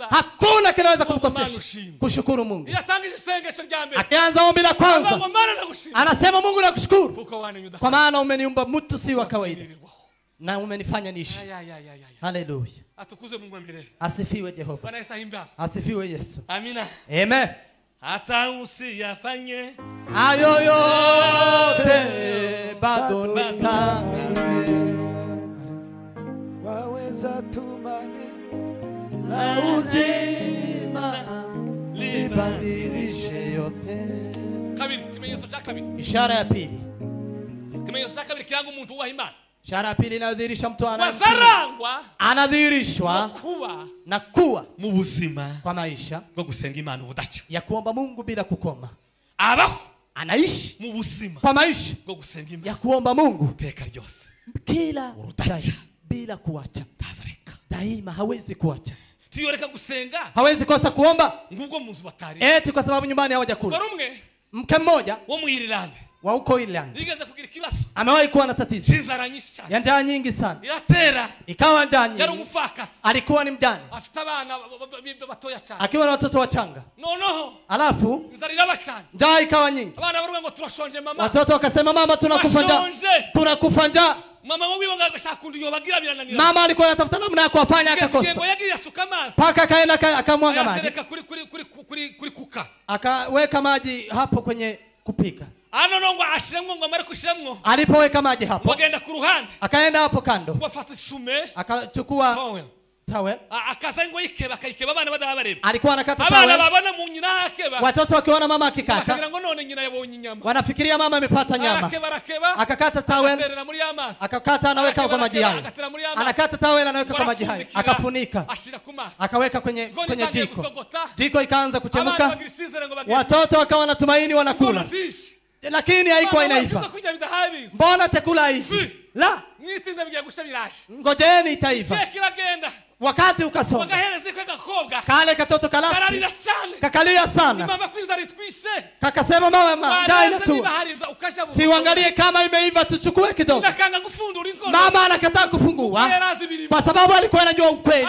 Hakuna kinaweza kumkosesha. Kushukuru Mungu. Iyo atangije isengesho rya mbere. Akianza ombi la kwanza. Anasema Mungu nakushukuru. Kwa maana umeniumba mtu si wa kawaida. Na umenifanya niishi. Haleluya. Atukuzwe Mungu milele. Asifiwe Jehova. Bwana Yesu ahimbazwe. Asifiwe Yesu. Amina. Amen. Hata usiyafanye hayo yote bado nitamini. Waweza tu maneno na uzima libadilishe yote. Kabiri, kimenyetso cha kabiri. Ishara ya pili. Kimenyetso cha kabiri kiranga umuntu wubaha Imana. Ishara ya pili inadhihirisha mtu anadhihirishwa na kuwa mu buzima kwa maisha bwo gusenga Imana ubudaca ya kuomba Mungu bila kukoma. Abaho anaishi mu buzima kwa maisha bwo gusenga Imana ya kuomba Mungu teka ryose kila bila kuacha. Tazareka daima, hawezi kuacha. Tiyoreka gusenga, hawezi kosa kuomba ngubwo munzu batari eti kwa sababu nyumbani hawajakula. Mke mmoja wo mu Ireland wa uko Ireland yigeze kugira ikibazo, amewahi kuwa na tatizo cy'inzara nyinshi cyane ya njaa nyingi sana, iratera ikawa njaa nyingi. Yari umupfakazi, alikuwa ni mjane, afite abana batoya cyane, akiwa na watoto wachanga. Noneho alafu inzara iraba cyane, njaa ikawa nyingi. Abana baruga ngo turashonje mama, watoto wakasema mama tunakufa njaa, tunakufa njaa. Mama wiwe ngashaka kundi yobagira birananira. Mama alikuwa anatafuta namna ya kuwafanya akakosa. Paka kaenda akamwaga maji. Atereka kuri kuri kuri kuri kuri kuka. Akaweka maji hapo kwenye kupika. Ano nongo ashiramwo ngo amare kushiramwo. Alipoweka maji hapo. Wagenda ku ruhande. Akaenda hapo kando. Wafata isume. Akachukua towel. Akaza ngo yikeba akayikeba abana badabareba. Alikuwa anakata towel. Abana babona mu nyina akeba. Watoto wakiona mama akikata. Bakagira ngo none nyina yabonye inyama. Wanafikiria mama amepata nyama. Arakeba arakeba. Akakata towel. Aterera muri amazi. Akakata anaweka kwa maji hayo. Anakata towel anaweka kwa maji hayo. Akafunika. Ashira ku mazi. Akaweka kwenye jiko. Jiko ikaanza kuchemuka. Watoto wakawa na tumaini wanakula. Lakini haikuwa inaiva. Mbona chakula hizi? La. Ngojeni itaiva. Wakati ukasonga. Kale katoto kalasi. Kakalia sana. Kakasema mama njaa inatua. Siuangalie kama imeiva tuchukue kidogo. Mama anakataa kufungua kwa sababu alikuwa anajua ukweli.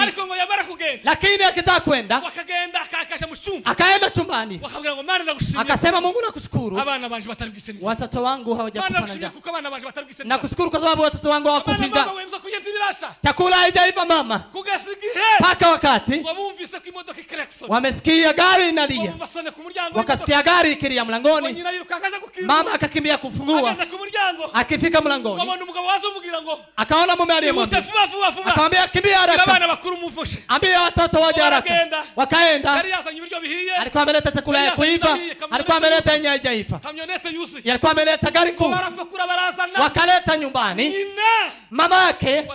Lakini akitaka kwenda akaenda chumbani. Akasema Mungu nakushukuru. Watoto wangu hawajakufa na njaa. Nakushukuru kwa sababu watoto wangu hawakufa njaa. Chakula haijaiva mama. Paka wakati wamesikia gari inalia, wakasikia gari ikilia mlangoni. Mama akakimbia kufungua. Akifika mlangoni akaona mume aliyemwambia, akamwambia kimbia haraka, ambia watoto waje haraka. Wakaenda. Alikuwa ameleta chakula ya kuiva, alikuwa ameleta yenye haijaiva, alikuwa ameleta gari kuu. Wakaleta nyumbani. Mama yake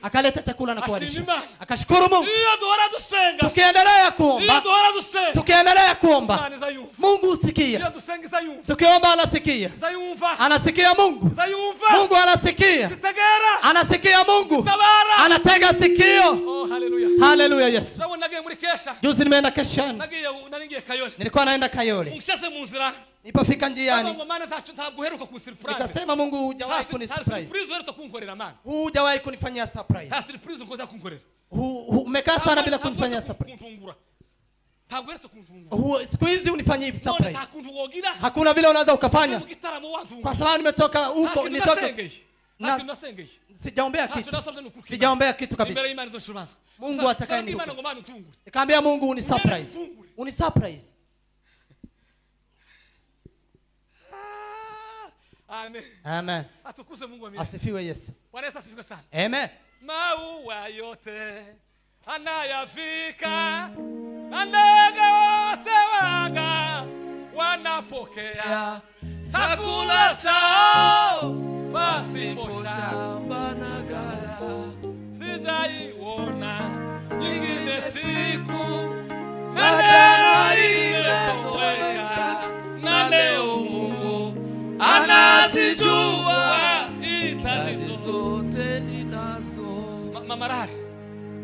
akaleta chakula na kuwalisha. Akashukuru Mungu. Tukiendelea kuomba, tukiendelea kuomba, Mungu usikia. Tukiomba anasikia. Anasikia Mungu. Mungu anasikia. Anasikia Mungu. Anatega sikio. Oh, haleluya. Haleluya Yesu. Juzi nimeenda keshani. Nilikuwa naenda Kayole. Nilipofika njiani nikasema Mungu hujawahi kunisurprise. Hujawahi kunifanyia surprise. Umekaa sana bila kunifanyia surprise. Siku hizi unifanyie hivi surprise. Hakuna vile unaweza ukafanya. Kwa sababu nimetoka huko, nitoka sijaombea kitu. Sijaombea kitu kabisa. Mungu atakayenipa. Nikamwambia Mungu uni surprise. Uni surprise. Amen. Amen. Atukuzwe Mungu wa milele. Asifiwe Yesu. Bwana Yesu asifiwe sana. Amen. Maua yote anayafika, na ndege wote waga wanapokea chakula chao pasipo shamba na ghala. Sijaiona nyingine siku maneno imetoweka, na leo Mungu anazijua hitaji zote ninazo. Mama Rari,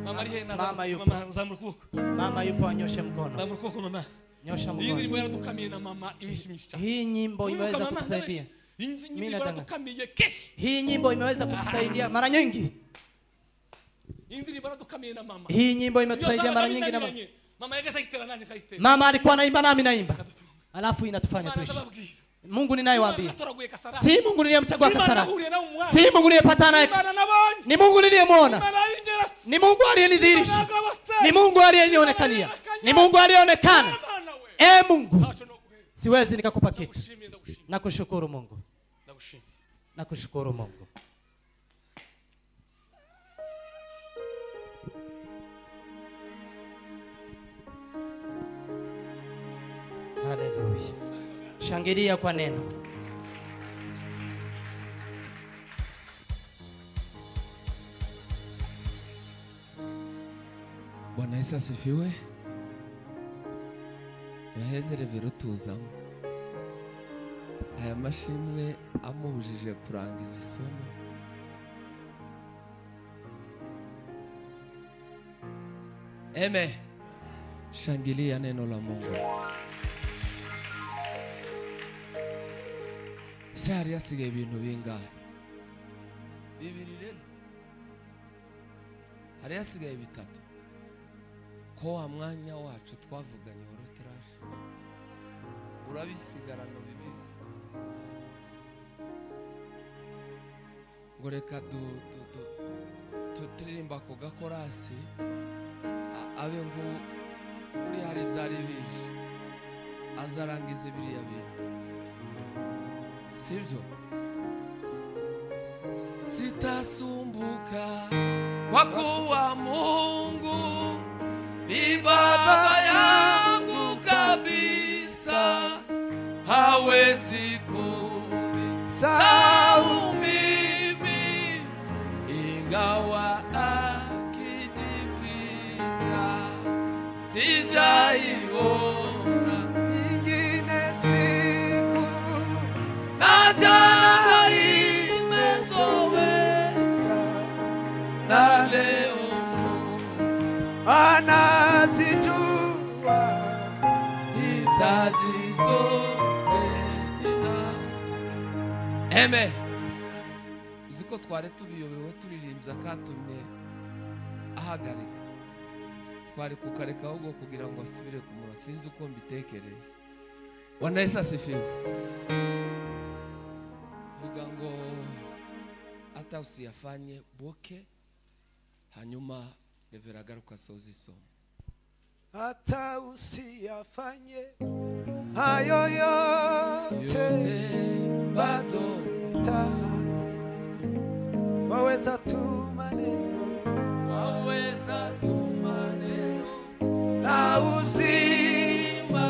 mama Rari, mama yupo. Mama zamuru kuboko. Mama yupo, anyoshe mkono. Zamuru kuboko mama. Nyosha mkono. Hii ndiyo yaratukamiye na mama imishimishi. Hii nyimbo imeweza kutusaidia. Mimi yaratukamiye ke. Hii nyimbo imeweza kutusaidia mara nyingi. Hii ndiyo yaratukamiye na mama. Hii nyimbo imetusaidia mara nyingi na mama. Mama yake sasa nani kaitera. Mama alikuwa anaimba nami naimba. Alafu inatufanya tuishi. Mungu ninayewaambia. Si Mungu niliyemchagua Kasara. Si Mungu niliyepatana naye. Ni Mungu niliyemuona. Ni Mungu aliyenidhihirisha. Ni Mungu aliyenionekania. Ni Mungu aliyeonekana. Mungu, siwezi nikakupa kitu. Nakushukuru Mungu. Nakushukuru Mungu. Haleluya. Shangilia kwa neno. Bwana Yesu asifiwe. Yahezere virutuzamo. Aya mashimwe amubujije kurangiza isomo. Amen. Shangilia neno la Mungu. Se hari hasigaye ibintu bingahe? Bibiri rero. Hari hasigaye bitatu. Ko wa mwanya wacu twavuganye wari utaraje. Urabisigarano bibiri. Ngo reka turirimba ku gakorasi abe ngo kuri hari byari bije. Azarangize biriya bintu. Sivyo? Sitasumbuka kwa kuwa Mungu ni baba yangu kabisa, hawezi kunisahau mimi, ingawa akijificha sijaiona nyingine siku na jana imetoweka, na leo anazijua hitaji zote nina. Amen. Uziko twari tubiyobewe turirimbye akatumye ahagarika. Twari kukareka ahubwo kugira ngo asubire kumura. Sinzi uko mbitekereje. Bwana Yesu asifiwe. Vuga ngo hata usiyafanye boke, hanyuma Revera agaruka asoza isomo. Hata usiyafanye hayo yote bado nitaamini, waweza tu maneno, waweza tu maneno na uzima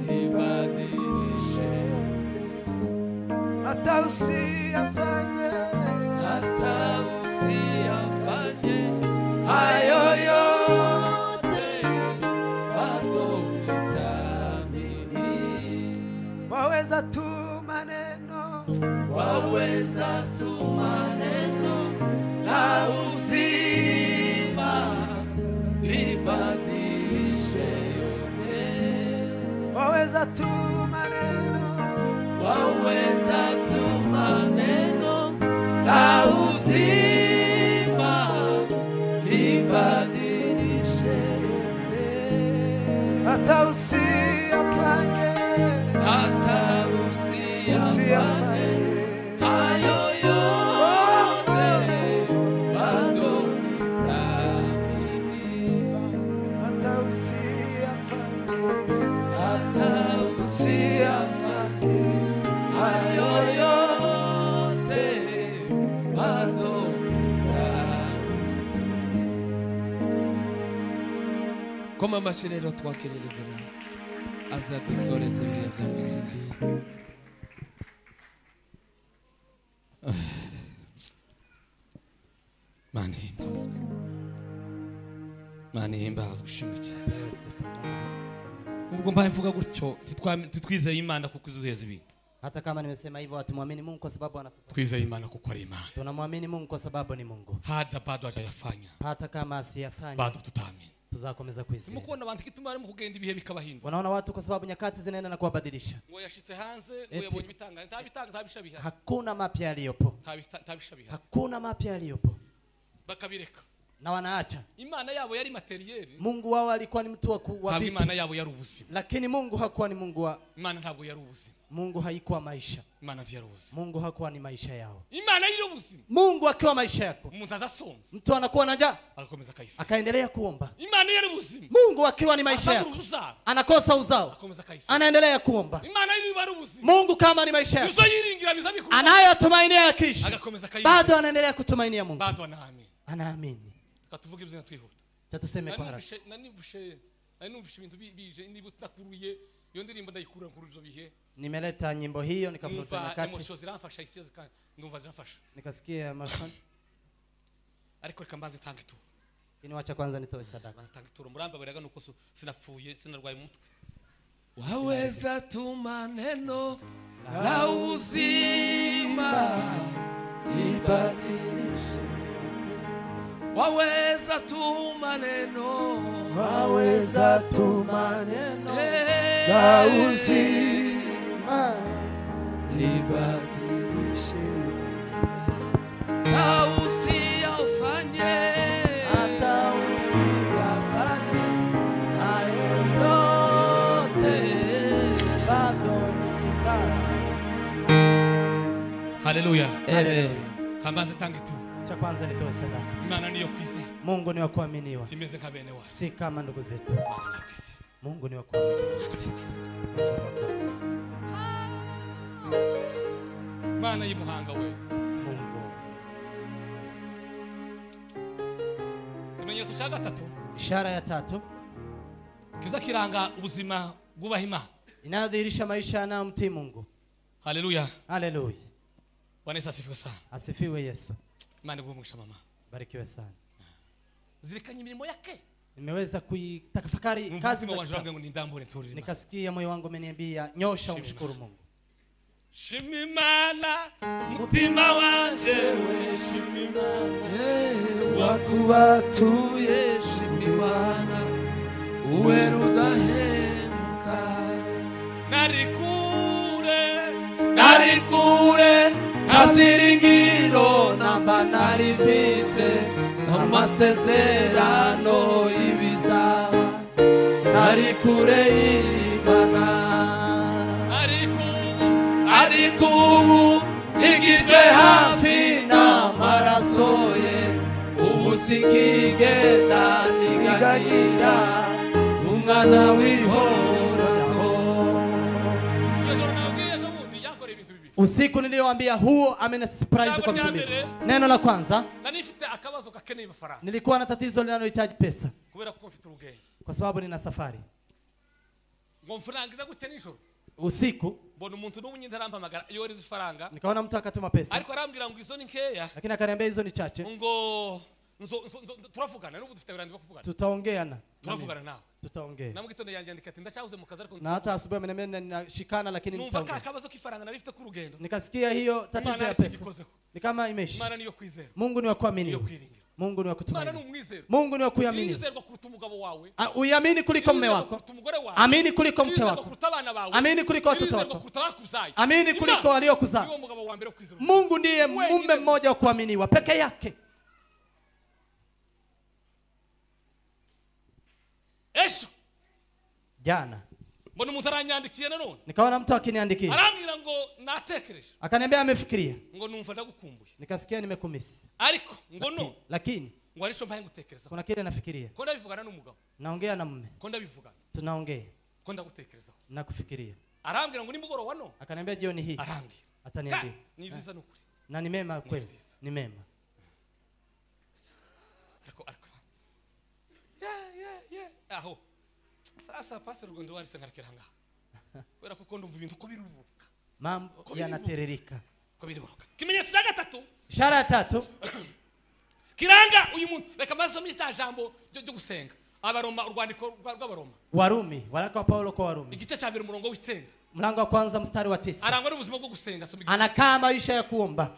ibadilishe. Hata usiyafanye, hata usiyafanye hayo yote bado nitaamini, waweza tu maneno, waweza tu maneno na uzima libadilishe yote, waweza tu maneno, maneno, waweza tu maneno la uzima libadilishe yote. Hata usiyafanye, hata usiyafanye hayo yote, bado nitaamini. Hata usiyafanye, hata usiyafanye hayo yote, bado nitaamini. Koma amashyi rero twakire Reverend azadusoreze biriya byari bisigaye. Mana ihimbazwe, Mana ihimbazwe, ushimwe cyane. Ubwo mbaye mvuga gutyo titwizeye Imana kuko izuheza ibintu. Hata kama nimesema hivyo hatumwamini Mungu kwa sababu anatupa. Twizeye Imana kuko ari Imana. Tunamwamini Mungu kwa sababu ni Mungu. Hata bado hajayafanya, Hata kama asiyafanya, bado tutaamini. tuzakomeza kuizera. Ndimo kubona abantu igituma barimo kugenda ibihe bikabahindura. Wanaona watu kwa sababu nyakati zinaenda na kuwabadilisha. Ngo yashitse hanze, ngo yabonye ibitanga, nta bitanga, nta bisha bihari. Hakuna mapya yaliyopo. Nta bisha bihari. Hakuna mapya yaliyopo. Bakabireka. Na wanaacha. Imana yabo yari materiel. Mungu wao alikuwa ni mtu wa vitu. Imana yabo yari ubuzima. Lakini Mungu hakuwa ni Mungu wa. Imana ntabwo yari ubuzima. Mungu haikuwa maisha. Imana ntiyari ubuzima. Mungu hakuwa ni maisha yao. Imana yari ubuzima. Mungu akiwa maisha yako. Umuntu azasonza. Mtu anakuwa na njaa, agakomeza akayisema. Akaendelea kuomba. Imana yari ubuzima. Mungu akiwa ni maisha yako. Anakosa uzao. Akomeza akayisema. Anaendelea kuomba. Imana yari ubuzima. Mungu kama ni maisha yako. Izo yiringira biza bikuru. Anayotumainia yakiisha. Agakomeza akayisema. Bado anaendelea kutumainia Mungu. Bado anaamini. Anaamini. Katuvuge ibyo twihuta. Tatuseme kwa haraka. Nanivushe ibintu bije nibutakuruye iyo ndirimbo ndayikura nkuru ibyo bihe. Nimeleta nyimbo hiyo nikafuta nyakati. Emotion ziramfasha hisia zikanga ndumva ziramfasha. Nikasikia emotion. Ariko reka mbanze tange ituro. Lakini wacha kwanza nitoe sadaka. Mbanze tange ituro murambabariraga nuko sinapfuye sinarwaye umutwe. Waweza tu maneno la uzima libadilishe. Waweza tu maneno, waweza tu maneno la uzima libadilishe. Hata usiyafanye, hata usiyafanye hayo yote, bado nitaamini. Haleluya. Amen. Kambaze tange ituro. Cha kwanza nitoe sadaka. Imana niyo kwizera. Mungu ni wa kuaminiwa. Timeze nka bene wacu. Si kama ndugu zetu. Mungu ni wa kuaminiwa. Imana y'imuhanga we. Mungu. Kimenyetso cha gatatu. Ishara ya tatu. Kiza kiranga ubuzima bwubaha Imana. Inadhihirisha maisha yanayomtii Mungu. Haleluya. Haleluya. Bwana Yesu asifiwe sana. Asifiwe Yesu. Imana iguhe umugisha mama. Barikiwe sana. Zirikanye imirimo yake. Nimeweza kuitafakari kazi za wangu ngo nindambure nturire. Nikasikia moyo wangu umeniambia nyosha umshukuru Mungu. Shima Imana mutima wanje we shima Imana. Wakubatuye shima Imana uwe rudahemuka. Nari kure nta namba nari mfise amasezerano y'ibizaba. Nari kure y'Imana ariko ubu nigizwe hafi n'amaraso ye. Ubu sinkigenda niganyira umwana w'ihoraho. Usiku niliyoambia huo amena surprise kwa vitu vingi. Neno la kwanza, nilikuwa na tatizo linalohitaji pesa. Kwa sababu nina safari. Usiku nikaona mtu akatuma pesa. Lakini akaniambia hizo ni chache. Tutaongeana. Tutaongea. Na hata asubuhi ameniambia ninashikana lakini nitaongea. Nikasikia hiyo tatizo ya pesa. Ni kama imeisha. Mungu ni wa kuaminiwa. Mungu ni wa kutumaini. Mungu ni wa kuamini. Uiamini kuliko mume wako. Amini kuliko mke wako. Amini kuliko watoto wako. Amini kuliko waliokuzaa. Mungu ndiye mume mmoja wa kuaminiwa peke yake. Ejo jana mbona umuntu aranyandikiye nanone, nikaona mtu akiniandikia. Arambwira ngo natekereje. Akaniambia amefikiria. Ngo numva ndagukumbuye. Nikasikia nimekumisi. Ariko ngo no. Lakini ngo arico mpaye ngutekereza. Kuna kile nafikiria. Ko ndabivugana n'umugabo. Naongea na mume. Ko ndabivugana. Tunaongea. Ko ndagutekerezaho. Nakufikiria. Arambwira ngo nimugoroba no. Akaniambia jioni hii. Arambwira. Ataniambia. Ni vyiza nukuri. Na ni mema kweli. Ni mema. Ariko ariko. Yeah. Aho. Sasa pastor Rugondo wari sengarekera ngaha. Kubera kuko ndumva ibintu ko birubuka. Mambo yanatiririka. Ko birubuka. Kimenyetso cya gatatu. Ishara ya tatu. Kiranga uyu muntu reka masomye cya jambo ryo gusenga. Abaroma, urwandiko rw'Abaroma. Warumi, waraka wa Paulo kwa Warumi. Igice cya mbere umurongo w'icenda. Mlango wa kwanza mstari wa 9. Arangwa n'ubuzima bwo gusenga, soma. Anakaa maisha ya kuomba.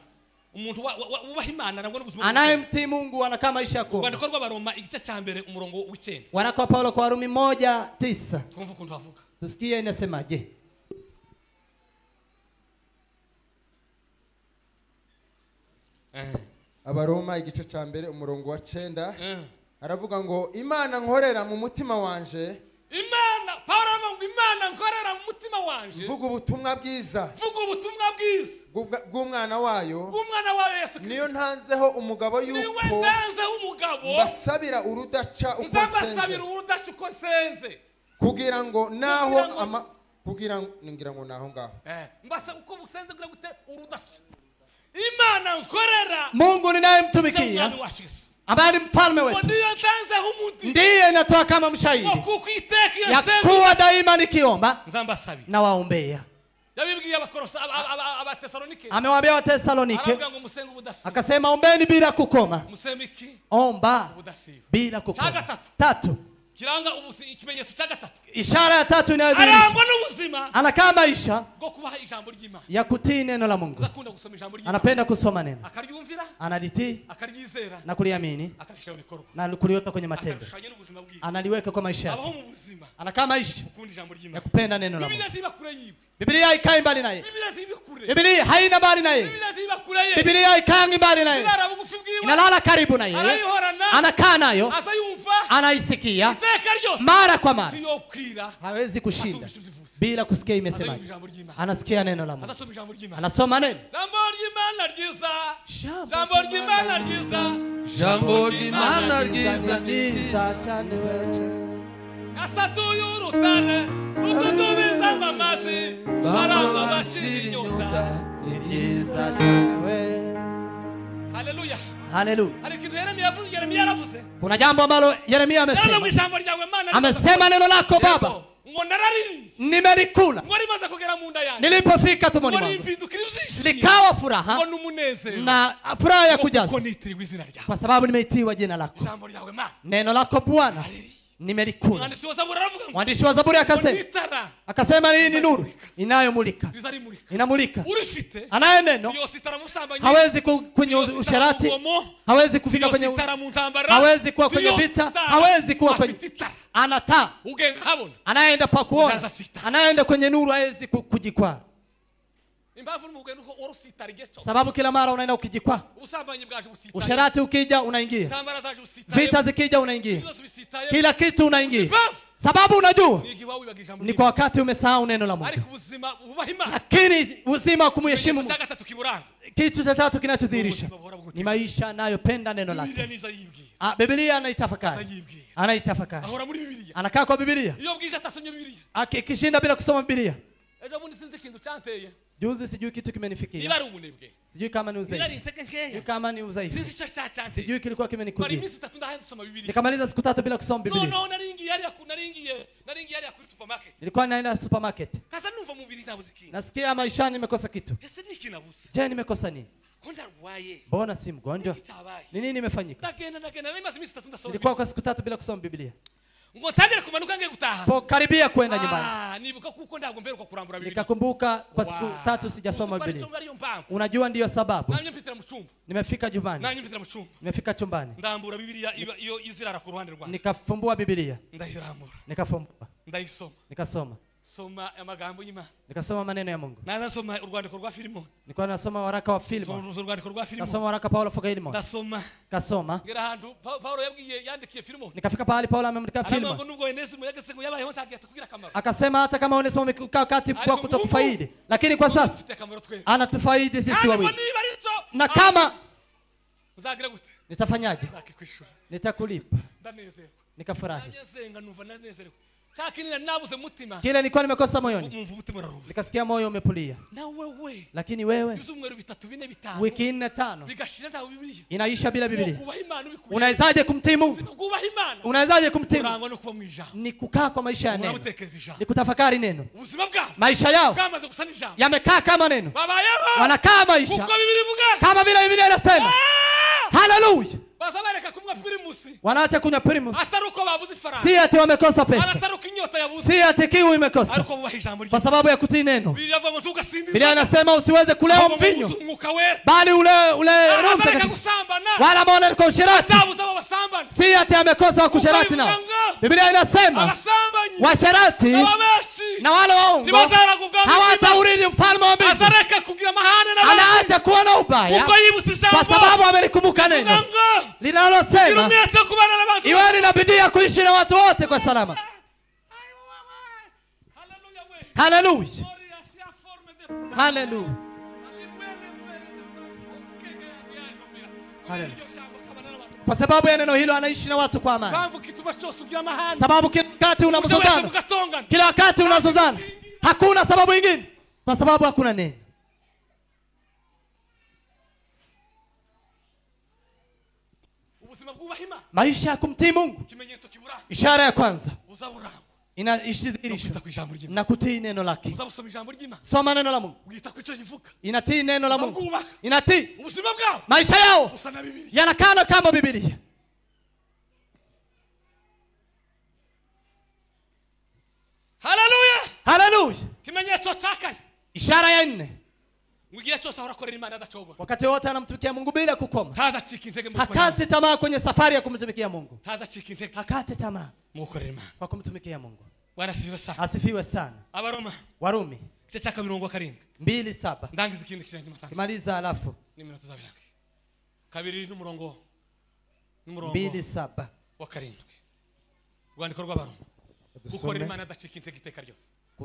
Umuntu wubaha Imana arangwa n'ubuzima. Anayemtii Mungu anakaa maisha ya kuomba. Urwandiko rw'Abaroma igice cya mbere umurongo w'icenda. Waraka wa Paulo kwa Warumi 1:9. Twumva ukuntu avuga. Tusikie inasemaje. Abaroma igice cya mbere umurongo wa 9. Aravuga ngo Imana nkorera mu mutima wanje. Imana, Paulo aravuga ngo Imana nkorera mu mutima wanje. Mvuga ubutumwa bwiza. Mvuga ubutumwa bwiza bw'umwana wayo. Bw'umwana wayo Yesu Kristo. Niyo ntanzeho umugabo yuko. Niwe ntanzeho umugabo. Mbasabira urudaca uko senze. Mbasabira urudaca uko senze. Kugira ngo naho ama kugira ngira ngo naho ngaho. Mbasa uko busenze kugira gute urudaca. Imana nkorera. Mungu ninayemtumikia ambaye ni mfalme wetu ndiye inatoa kama mshahidi ya kuwa daima nikiomba na waombea. Amewaambia Watesalonike akasema ombeni bila kukoma. Omba bila kukoma. Tatu. Kiranga ikimenyetso cya gatatu. Ishara ya tatu inayodhihirisha arangwa n'ubuzima anakaa maisha bwo kubaha ijambo ry'Imana, ya kutii neno la Mungu. Akunda gusoma ijambo ry'Imana, anapenda kusoma neno, akaryumvira, analitii, akaryizera na kuliamini, akarishyira mu bikorwa, na kuliweka kwenye matendo, analiweka kwa maisha yake. Abaho mu buzima, anakaa maisha ukunda ijambo ry'Imana, ya kupenda neno la Mungu. Biblia ntiba kure yiwe, Biblia haikai mbali naye, Biblia ntiba kure, Biblia haina mbali naye, Biblia ntiba kure ye, Biblia haikangi mbali naye, inalala karibu naye, anakaa nayo, anaisikia mara kwa mara, hawezi kushinda bila kusikia imesemaje. Anasikia neno la Mungu, anasoma neno. Jambo ry'Imana ryiza, jambo ry'Imana ryiza, jambo ry'Imana ryiza ryiza cyane. Asatuye urutare rututubiza amazi, barangwa bashira inyota, ni ryiza cyane. Haleluya. Haleluya. Hari kitu Yeremia yavuze, Yeremia yaravuze. Kuna jambo ambalo Yeremia amesema. Amesema neno lako Baba. Nimelikula. Nilipofika tumboni mwangu likawa furaha na furaha ya kujaza, kwa sababu nimeitiwa jina lako. Neno lako Bwana nimelikula. Mwandishi wa Zaburi akasema hii ni nuru inayomulika, inamulika. Anaye neno hawezi kwenye usherati, hawezi kufika kwenye, hawezi kuwa kwenye vita, hawezi kuwa kwenye, anataa. Anaenda pa kuona, anaenda kwenye nuru, hawezi kujikwaa. Sababu kila mara unaenda ukijikwaa. Usherati ukija unaingia, vita zikija unaingia, kila kitu unaingia. Sababu unajua ni kwa wakati umesahau neno la Mungu. Lakini uzima wa kumheshimu, kitu cha tatu kinachodhihirisha ni maisha anayopenda neno lake. Biblia anaitafakari, anaitafakari, anakaa kwa Biblia. Akishinda bila kusoma Biblia. Juzi sijui kitu kimenifikia. Sijui kama ni udhaifu. Sijui kama ni udhaifu. Sijui kilikuwa kimenikujia. Nikamaliza siku 3 bila kusoma Biblia. Nilikuwa naenda supermarket. Nasikia maishani nimekosa kitu. Je, nimekosa nini? Mbona si mgonjwa? Ni nini nimefanyika? Nilikuwa kwa siku 3 bila kusoma Biblia. Ngo ntangire kumanuka ngiye gutaha. Po karibia kwenda nyumbani. Nibuka kuko ntabwo mperuka kurambura Biblia. Nikakumbuka kwa siku 3 sijasoma Biblia. Unajua ndiyo sababu. Nimefika nyumbani. Nimefika chumbani. Ndambura Biblia iyo izirara ku ruhande rwanjye. Nikafumbua Biblia. Ndayirambura. Nikafumbua. Ndayisoma. Nikasoma. Soma amagambo y'Imana. Nikasoma maneno ya Mungu. Nasoma urwandiko rwa Filimoni. Nilikuwa nasoma waraka wa Filimoni. Urwandiko rwa Filimoni. Nasoma waraka Paulo kwa Filimoni. Ndasoma. Kasoma. Ngera ahantu Paulo yabwiye yandikiye Filimoni. Nikafika pahali Paulo amemwandikia Filimoni. Aravuga nubwo Onesimo yageze ngo yabayeho ntagiye kugira akamaro. Akasema hata kama Onesimo amekaa kati kwa kutokufaidi, lakini kwa sasa anatufaidi sisi wawili. Na kama uzagira gute? Nitafanyaje? Nitakulipa. Ndanezerwa. Nikafurahi. Ndanyesenga numva nanezerwa. Kile Kile nilikuwa nimekosa moyoni. Nikasikia moyo umepulia. Lakini wewe wiki 4 5 inaisha bila Biblia. Unawezaje kumtii Mungu? Unawezaje kumtii Mungu? Ni kukaa kwa maisha ya neno. Ni kutafakari neno. Maisha yao yamekaa kama neno. Wanakaa maisha kama vile Biblia inasema. Haleluya. Wanaacha kunywa Primus. Si ati wamekosa pesa. Si ati kiu imekosa. Kwa sababu ya kutii neno. Biblia inasema usiweze kulewa mvinyo, bali ule Roho Mtakatifu. Wala maana kwa usherati. Si ati amekosa wa kusherati nao. Biblia inasema washerati na wale waongo hawataurithi ufalme wa mbinguni. Anaacha kuwa na ubaya kwa sababu amelikumbuka neno linalosema iweni na bidii ya kuishi na watu wote kwa salama. Haleluya. Haleluya. Haleluya. Kwa sababu ya neno hilo anaishi na watu kwa amani. Sababu kila wakati unamzozana. Kila wakati unazozana. Hakuna sababu nyingine. Kwa sababu hakuna neno. Maisha ya kumtii Mungu. Ishara ya kwanza inaishidhirisha na kutii neno lake. Soma neno la Mungu. Inatii neno la Mungu. Inatii. Maisha yao yanakana kama Biblia. Haleluya. Haleluya. Ishara ya 4. Wakati wote anamtumikia Mungu bila kukoma. Hakati tamaa kwenye safari ya kumtumikia Mungu. Hakati tamaa kwa kumtumikia Mungu. Asifiwe sana. Warumi 2:7. Kimaliza alafu 2:7.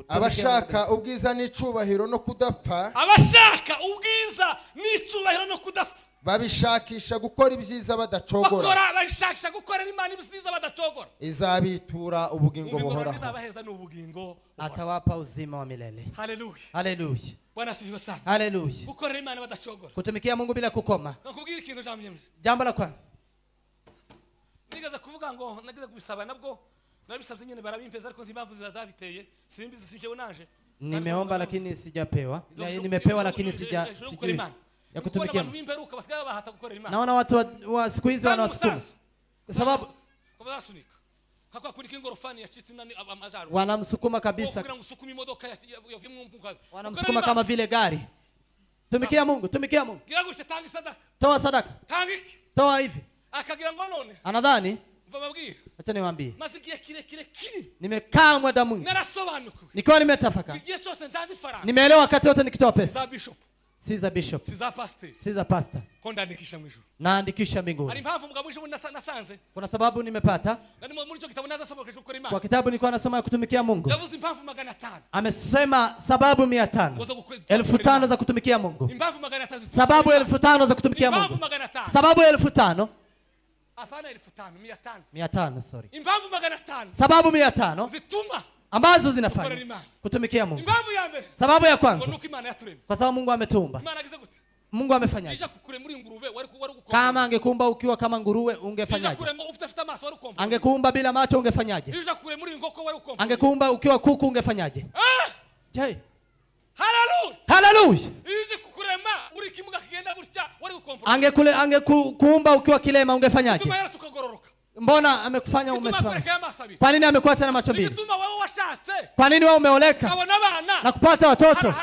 Abashaka ubwiza n'icubahiro no kudapfa. Abashaka ubwiza n'icubahiro no kudapfa. Babishakisha gukora ibyiza badacogora. Bakora babishakisha gukora Imana ibyiza badacogora. Izabitura ubugingo buhoraho. Izabaheza n'ubugingo. Atawapa uzima wa milele. Haleluya. Haleluya. Bwana asifiwe sana. Haleluya. Gukora Imana badacogora. Kutumikia Mungu bila kukoma. Nakubwira ikintu jambo la kwanza. Nigeze kuvuga ngo nageze kubisaba nabwo narabisabye nyine barabimpeza ariko nzimpamvu zibazabiteye simbizi sinjewe naje. Nimeomba lakini sijapewa. Nimepewa lakini sijui ya kutumikia. Naona watu wa siku hizi wanawasukuma. Kwa sababu wanamsukuma kabisa. Wanamsukuma kama vile gari. Tumikia Mungu, tumikia Mungu. Toa sadaka. Toa hivi. Anadhani acha niwaambie. Nimekaa muda mwingi. Nikiwa nimetafakari. Nimeelewa wakati wote nikitoa pesa. Si za bishop. Si za pastor. Naandikisha mbinguni. Kuna sababu nimepata. Kwa kitabu nilikuwa nasoma ya kutumikia Mungu. Amesema sababu 500. 5,000 za kutumikia Mungu. Sababu 5,000 za kutumikia Mungu. Sababu 5,000. Hapana 5,000, 500, sorry. Sababu 500 ambazo zinafanya kutumikia Mungu. Sababu ya kwanza, kwa sababu Mungu ametuumba. Mungu amefanyaje? Kama angekuumba ukiwa kama nguruwe ungefanyaje? Angekuumba bila macho ungefanyaje? Angekuumba ukiwa kuku ungefanyaje? Je? Haleluya. Haleluya. Angekuumba ukiwa kilema ungefanyaje? Mbona amekufanya umesimama? Kwa nini amekuacha na macho mbili? Kwa nini wewe umeoleka na kupata watoto?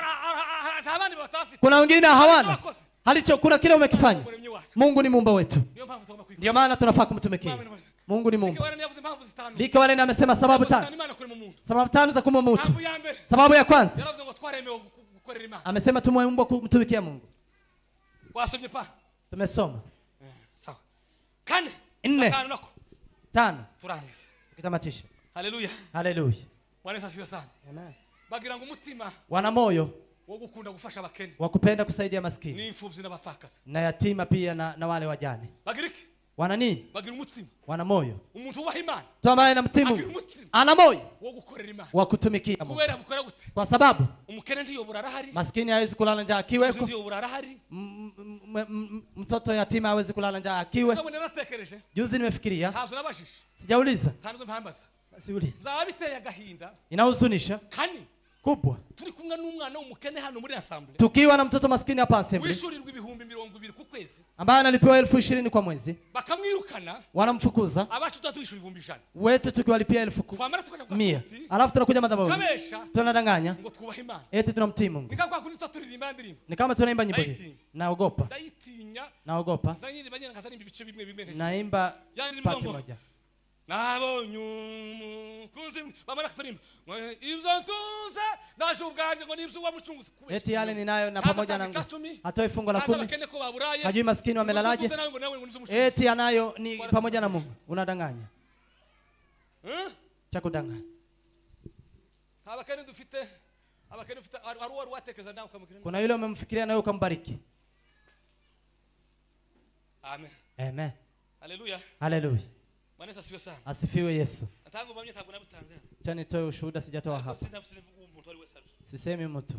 Kuna wengine hawana. Halicho kuna kile umekifanya. Mungu ni muumba wetu. Ndio maana tunafaa kumtumikia. Mungu ni muumba. Lika wale amesema sababu tano. Sababu tano za kumuumba mtu. Sababu ya kwanza amesema tumeumbwa kumtumikia Mungu. Tumesoma. Sawa. Kane. 4 5. Tukitamatisha. Haleluya. Haleluya. Bwana asifiwe sana. Amen. Bagira ngo umutima wana moyo wo gukunda gufasha abakene, wa kupenda kusaidia maskini n'imfubyi n'abapfakazi na yatima pia na wale wajane. Bagira iki? Wana nini? Bagira umutima. Wana moyo. Umuntu wubaha Imana, mtu ambaye anamtii Mungu ana moyo wo gukorera Imana, wa kutumikia Mungu. Kubera bukora gute? Kwa sababu umukene ndiyobora arahari, maskini hawezi kulala njaa akiweko, ndiyobora arahari, mtoto yatima hawezi kulala njaa akiweko. Juzi nimefikiria, sijauliza, siuliza, nzabiteye agahinda, inahuzunisha kani kubwa turi kumwe n'umwana w'umukene hano muri assembly, tukiwa na mtoto maskini hapa assembly wishurirwa ibihumbi 20 ku kwezi, ambaye analipiwa 20,000 kwa mwezi, bakamwirukana, wanamfukuza, abacu tutwishyura 100,000 wetu tukiwalipia 100,000, alafu tunakuja madhabahu tunadanganya ngo twubahe Imana, eti tunamtii Mungu. Ni kama kwa turirimba ndirimbo, ni kama tunaimba nyimbo hii. Naogopa, ndayitinya, naogopa, naimba pati moja. Nabonye umukunzi bamara kuturimba ibyo ntuze naje ubwaje ngo nibyo wamucunguza. Eti yale ninayo na pamoja na hatoi fungu la 10, hajui maskini wamelalaje, eti anayo ni pamoja na Mungu. Unadanganya. Cha kudanganya. Kuna yule umemfikiria na wewe ukambariki. Amen. Amen. Haleluya. Haleluya. Bwana asifiwe sana. Asifiwe Yesu. Acha nitoe ushuhuda, sijatoa hapa. Sisemi mtu.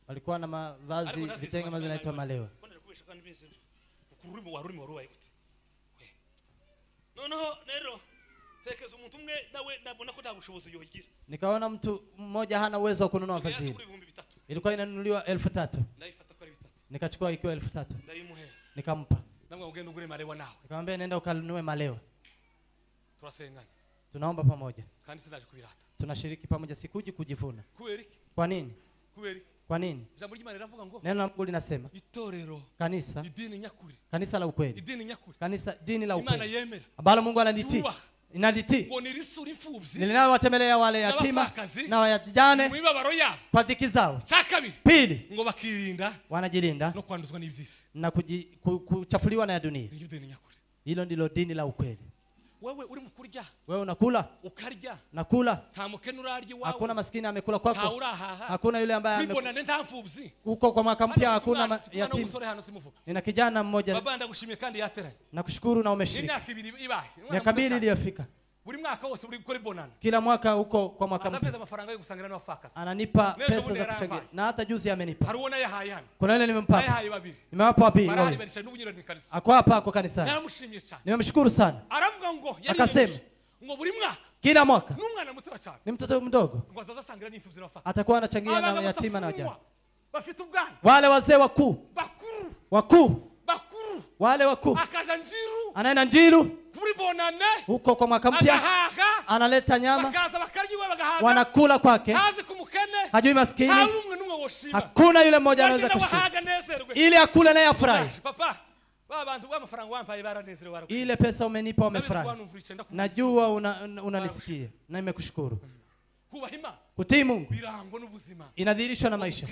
Walikuwa na mavazi vitenge ambazo zinaitwa malewa. Nikaona mtu mmoja hana uwezo wa kununua vazi hili. Ilikuwa inanunuliwa 3,000. Nikachukua ikiwa 3,000. Nikampa. Nikamwambia nenda ukanunue malewa. Tunaomba pamoja. Tunashiriki pamoja, sikuji kujivuna. Kwa nini? Kwa nini? Neno la Mungu linasema kanisa, kanisa la ukweli, kanisa dini la ukweli ambalo Mungu analitii, inalitii, linalowatembelea wale yatima na wajane kwa dhiki zao. Pili, wanajilinda na kuchafuliwa na dunia. Hilo ndilo dini la ukweli. Wewe uri mukurya, wewe unakula, ukarya, nakula, nta mukene urarya iwawe, hakuna maskini amekula kwako, hakuna yule ambaye amekula nta mfubyi huko kwa mwaka mpya, hakuna yatima. Nina kijana mmoja, baba ndagushimiye kandi yateranye, nakushukuru na umeshiriki imyaka ibiri ibaye, miaka 2 iliyofika, buri mwaka wose uri gukora bonana, kila mwaka huko kwa mwaka mpya amafaranga yo gusangira n'abafakazi, ananipa pesa za kuchangia, na hata juzi amenipa. Hari uwo nayahaye hano, kuna yule nimempa, nayahaye babiri, nimewapa wapili, ako hapa kwa kanisa. Naramushimiye cyane, nimemshukuru sana. Aravuga ngo akasema ngo buri mwaka, kila mwaka, n'umwana muto cyane, ni mtoto mdogo, ngo azasangira n'imfubyi n'abafakazi, atakuwa anachangia na yatima na wajane, bafite ubwana, wale wazee wakuu, bakuru, wakuu, bakuru, wale wakuu, akaja Njiru, anaenda Njiru kuri bonane huko kwa mwaka mpya, analeta nyama, bakaza bakarya iwe bagahaga, wanakula kwake, hazi kumukene, hajui maskini, hakuna yule mmoja anaweza kushukuru, ili akule naye afurahi. Papa, bantu b'amafaranga wampaye baranezerewe, ile pesa umenipa wamefurahi, najua unanisikia na nimekushukuru. Kubaha Imana, kutii Mungu birangwa n'ubuzima, inadhihirishwa na maisha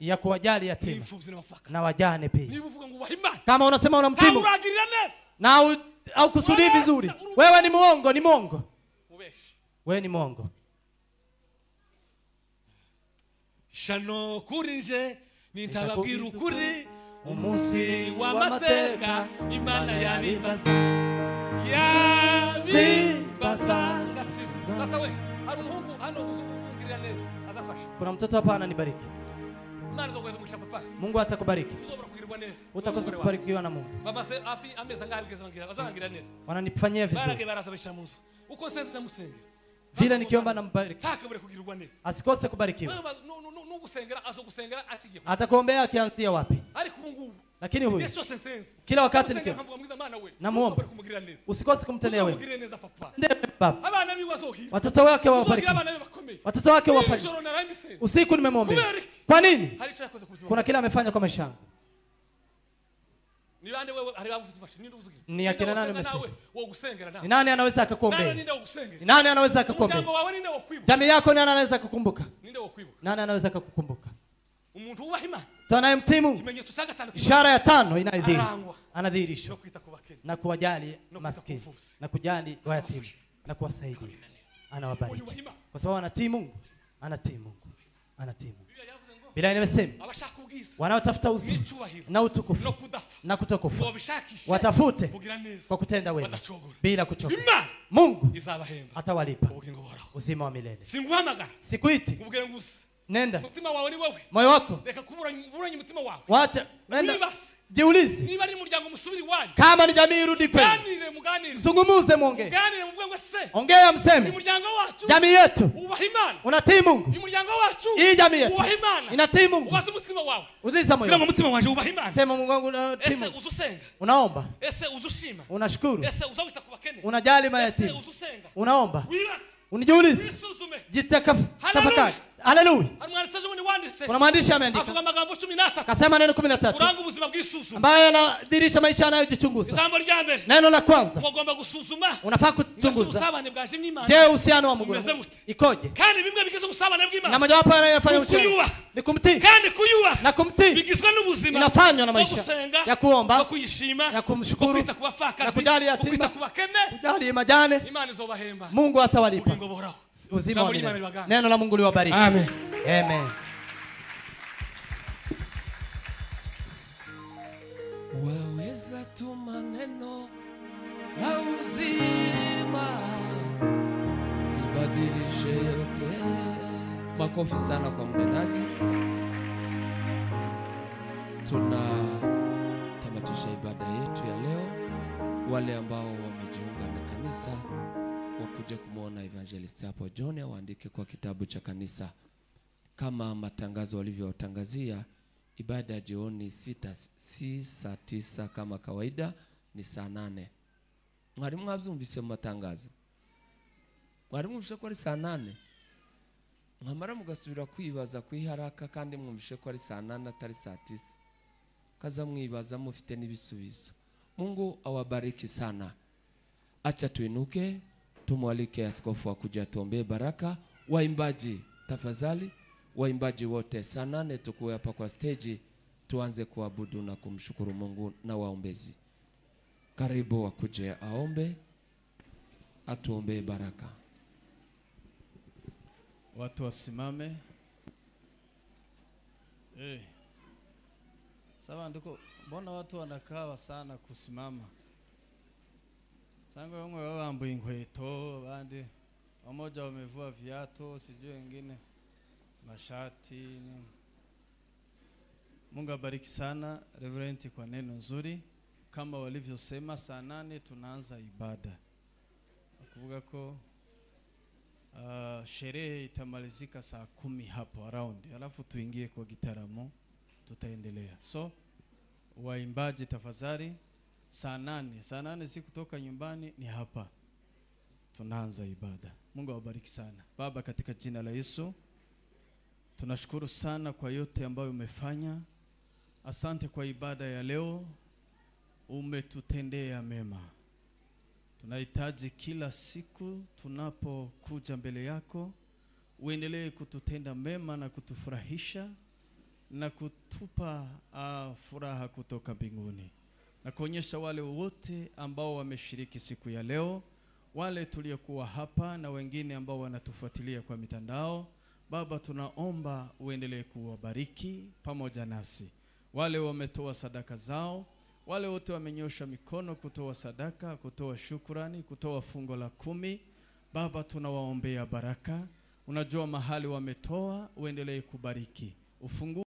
ya kuwajali yatima na wajane pia. Kama unasema unamtii Mungu na au kusudi vizuri, wewe ni muongo, ni muongo, wewe ni muongo. Shano kurinje nintababwira ukuri, umunsi w'amateka Imana yabimbaza, yabimbaza. Data we, hari umuhungu hano uzungirira neza azafasha. Kuna mtoto hapa ananibariki. Imana izoguheza umugisha papa. Mungu atakubariki. Tuzobora kugirirwa neza. Utakosa kubarikiwa na Mungu. Baba se afi ameza ngaho bigeze bangira, bazabangira neza. Wananifanyia vizuri. Barage barasabisha mu nzu. Uko sasa ndamusengera. Vile nikiomba nambariki. Takabure kugirirwa neza. Asikose kubarikiwa. Nugusengera azogusengera akigiye. Atakuombea akianzia wapi? Ariko ubu ngubu Lakini huyu kila wakati namuomba usikose kumtendea wema. Baba, watoto wake wawabariki, watoto wake wawafariji. Usiku nimemwombea. Kwa nini? Kuna kila amefanya kwa maisha yangu. Ni akina nani umesema? Ni nani anaweza akakuombea? Ni nani anaweza akakuombea? Jamii yako nani anaweza kukumbuka? Nani anaweza kukukumbuka? Tunayemtii Mungu, ishara ya tano inadhihirika, anadhihirisha na kuwajali maskini na kujali wayatima na kuwasaidia, anawabariki kwa sababu anatii Mungu, anatii Mungu, anatii Mungu. Biblia inasema wanaotafuta uzima na utukufu na kutokufa watafute kwa kutenda wema bila kuchoka. Mungu atawalipa uzima wa milele. Sikuiti, nenda moyo wako, wacha nenda, jiulize kama ni jamii irudi kwenu, zungumuze, muongee, ongea, mseme jamii yetu unatii Mungu, hii jamii yetu inatii Mungu. Uliza moyo, sema Mungu wangu unatii Mungu, unaomba, unashukuru, unajali mayatima, unaomba, unijiulize, jitafakari. Haleluya. Kuna maandishi ameandika, akasema neno 13 ambaye anadhihirisha maisha yanayojichunguza. Neno la kwanza, unafaa kuchunguza, je, uhusiano wa Mungu ikoje? Na mojawapo anayofanya uhusiano ni kumtii, na kumtii inafanywa na maisha ya kuomba, ya kumshukuru, na kujali yatima, kujali majane. Mungu atawalipa uzima wa milele. Neno la Mungu liwabariki. Amen. Amen. Waweza tu maneno la uzima libadilishe yote. Makofi sana kwa mnenaji. Tunatamatisha ibada yetu ya leo. Wale ambao wamejiunga na kanisa wakuje kumuona evangelist hapo John, waandike kwa kitabu cha kanisa kama matangazo walivyotangazia. Ibada ya jioni si saa 9 kama kawaida, ni saa 8. Mwalimu mwabyumvise mu matangazo, mwalimu mwumvise ko ari saa 8, mwamara mugasubira kwibaza kwiharaka kandi mwumvise ko ari saa 8 atari saa 9, kaza mwibaza mufite n'ibisubizo. Mungu awabariki sana. Acha tuinuke, tumwalike askofu akuja tuombe baraka. Waimbaji tafadhali, waimbaji wote saa 8 tukuwe hapa kwa stage, tuanze kuabudu na kumshukuru Mungu. Na waombezi karibu wakuje aombe, atuombe baraka. Watu wasimame. Sawa nduko, mbona watu wanakaa sana kusimama? Sango wamwe wambaye inkweto, abandi wamoja wamevua viatu, sijui wengine mashati. Mungu abariki sana Reverend kwa neno nzuri. Kama walivyosema saa 8 tunaanza ibada. Kuvuga ko sherehe itamalizika saa 10 hapo around. Alafu tuingie kwa gitaramo, tutaendelea. So waimbaji tafadhali saa 8, saa 8 si kutoka nyumbani, ni hapa tunaanza ibada. Mungu awabariki sana. Baba, katika jina la Yesu tunashukuru sana kwa yote ambayo umefanya. Asante kwa ibada ya leo, umetutendea mema. Tunahitaji kila siku tunapokuja mbele yako uendelee kututenda mema na kutufurahisha na kutupa furaha kutoka mbinguni, na kuonyesha wale wote ambao wameshiriki siku ya leo, wale tuliokuwa hapa na wengine ambao wanatufuatilia kwa mitandao. Baba, tunaomba uendelee kuwabariki pamoja nasi. Wale wametoa sadaka zao, wale wote wamenyosha mikono kutoa sadaka, kutoa shukrani, kutoa fungo la 10, Baba tunawaombea baraka. Unajua mahali wametoa, uendelee kubariki. Ufungu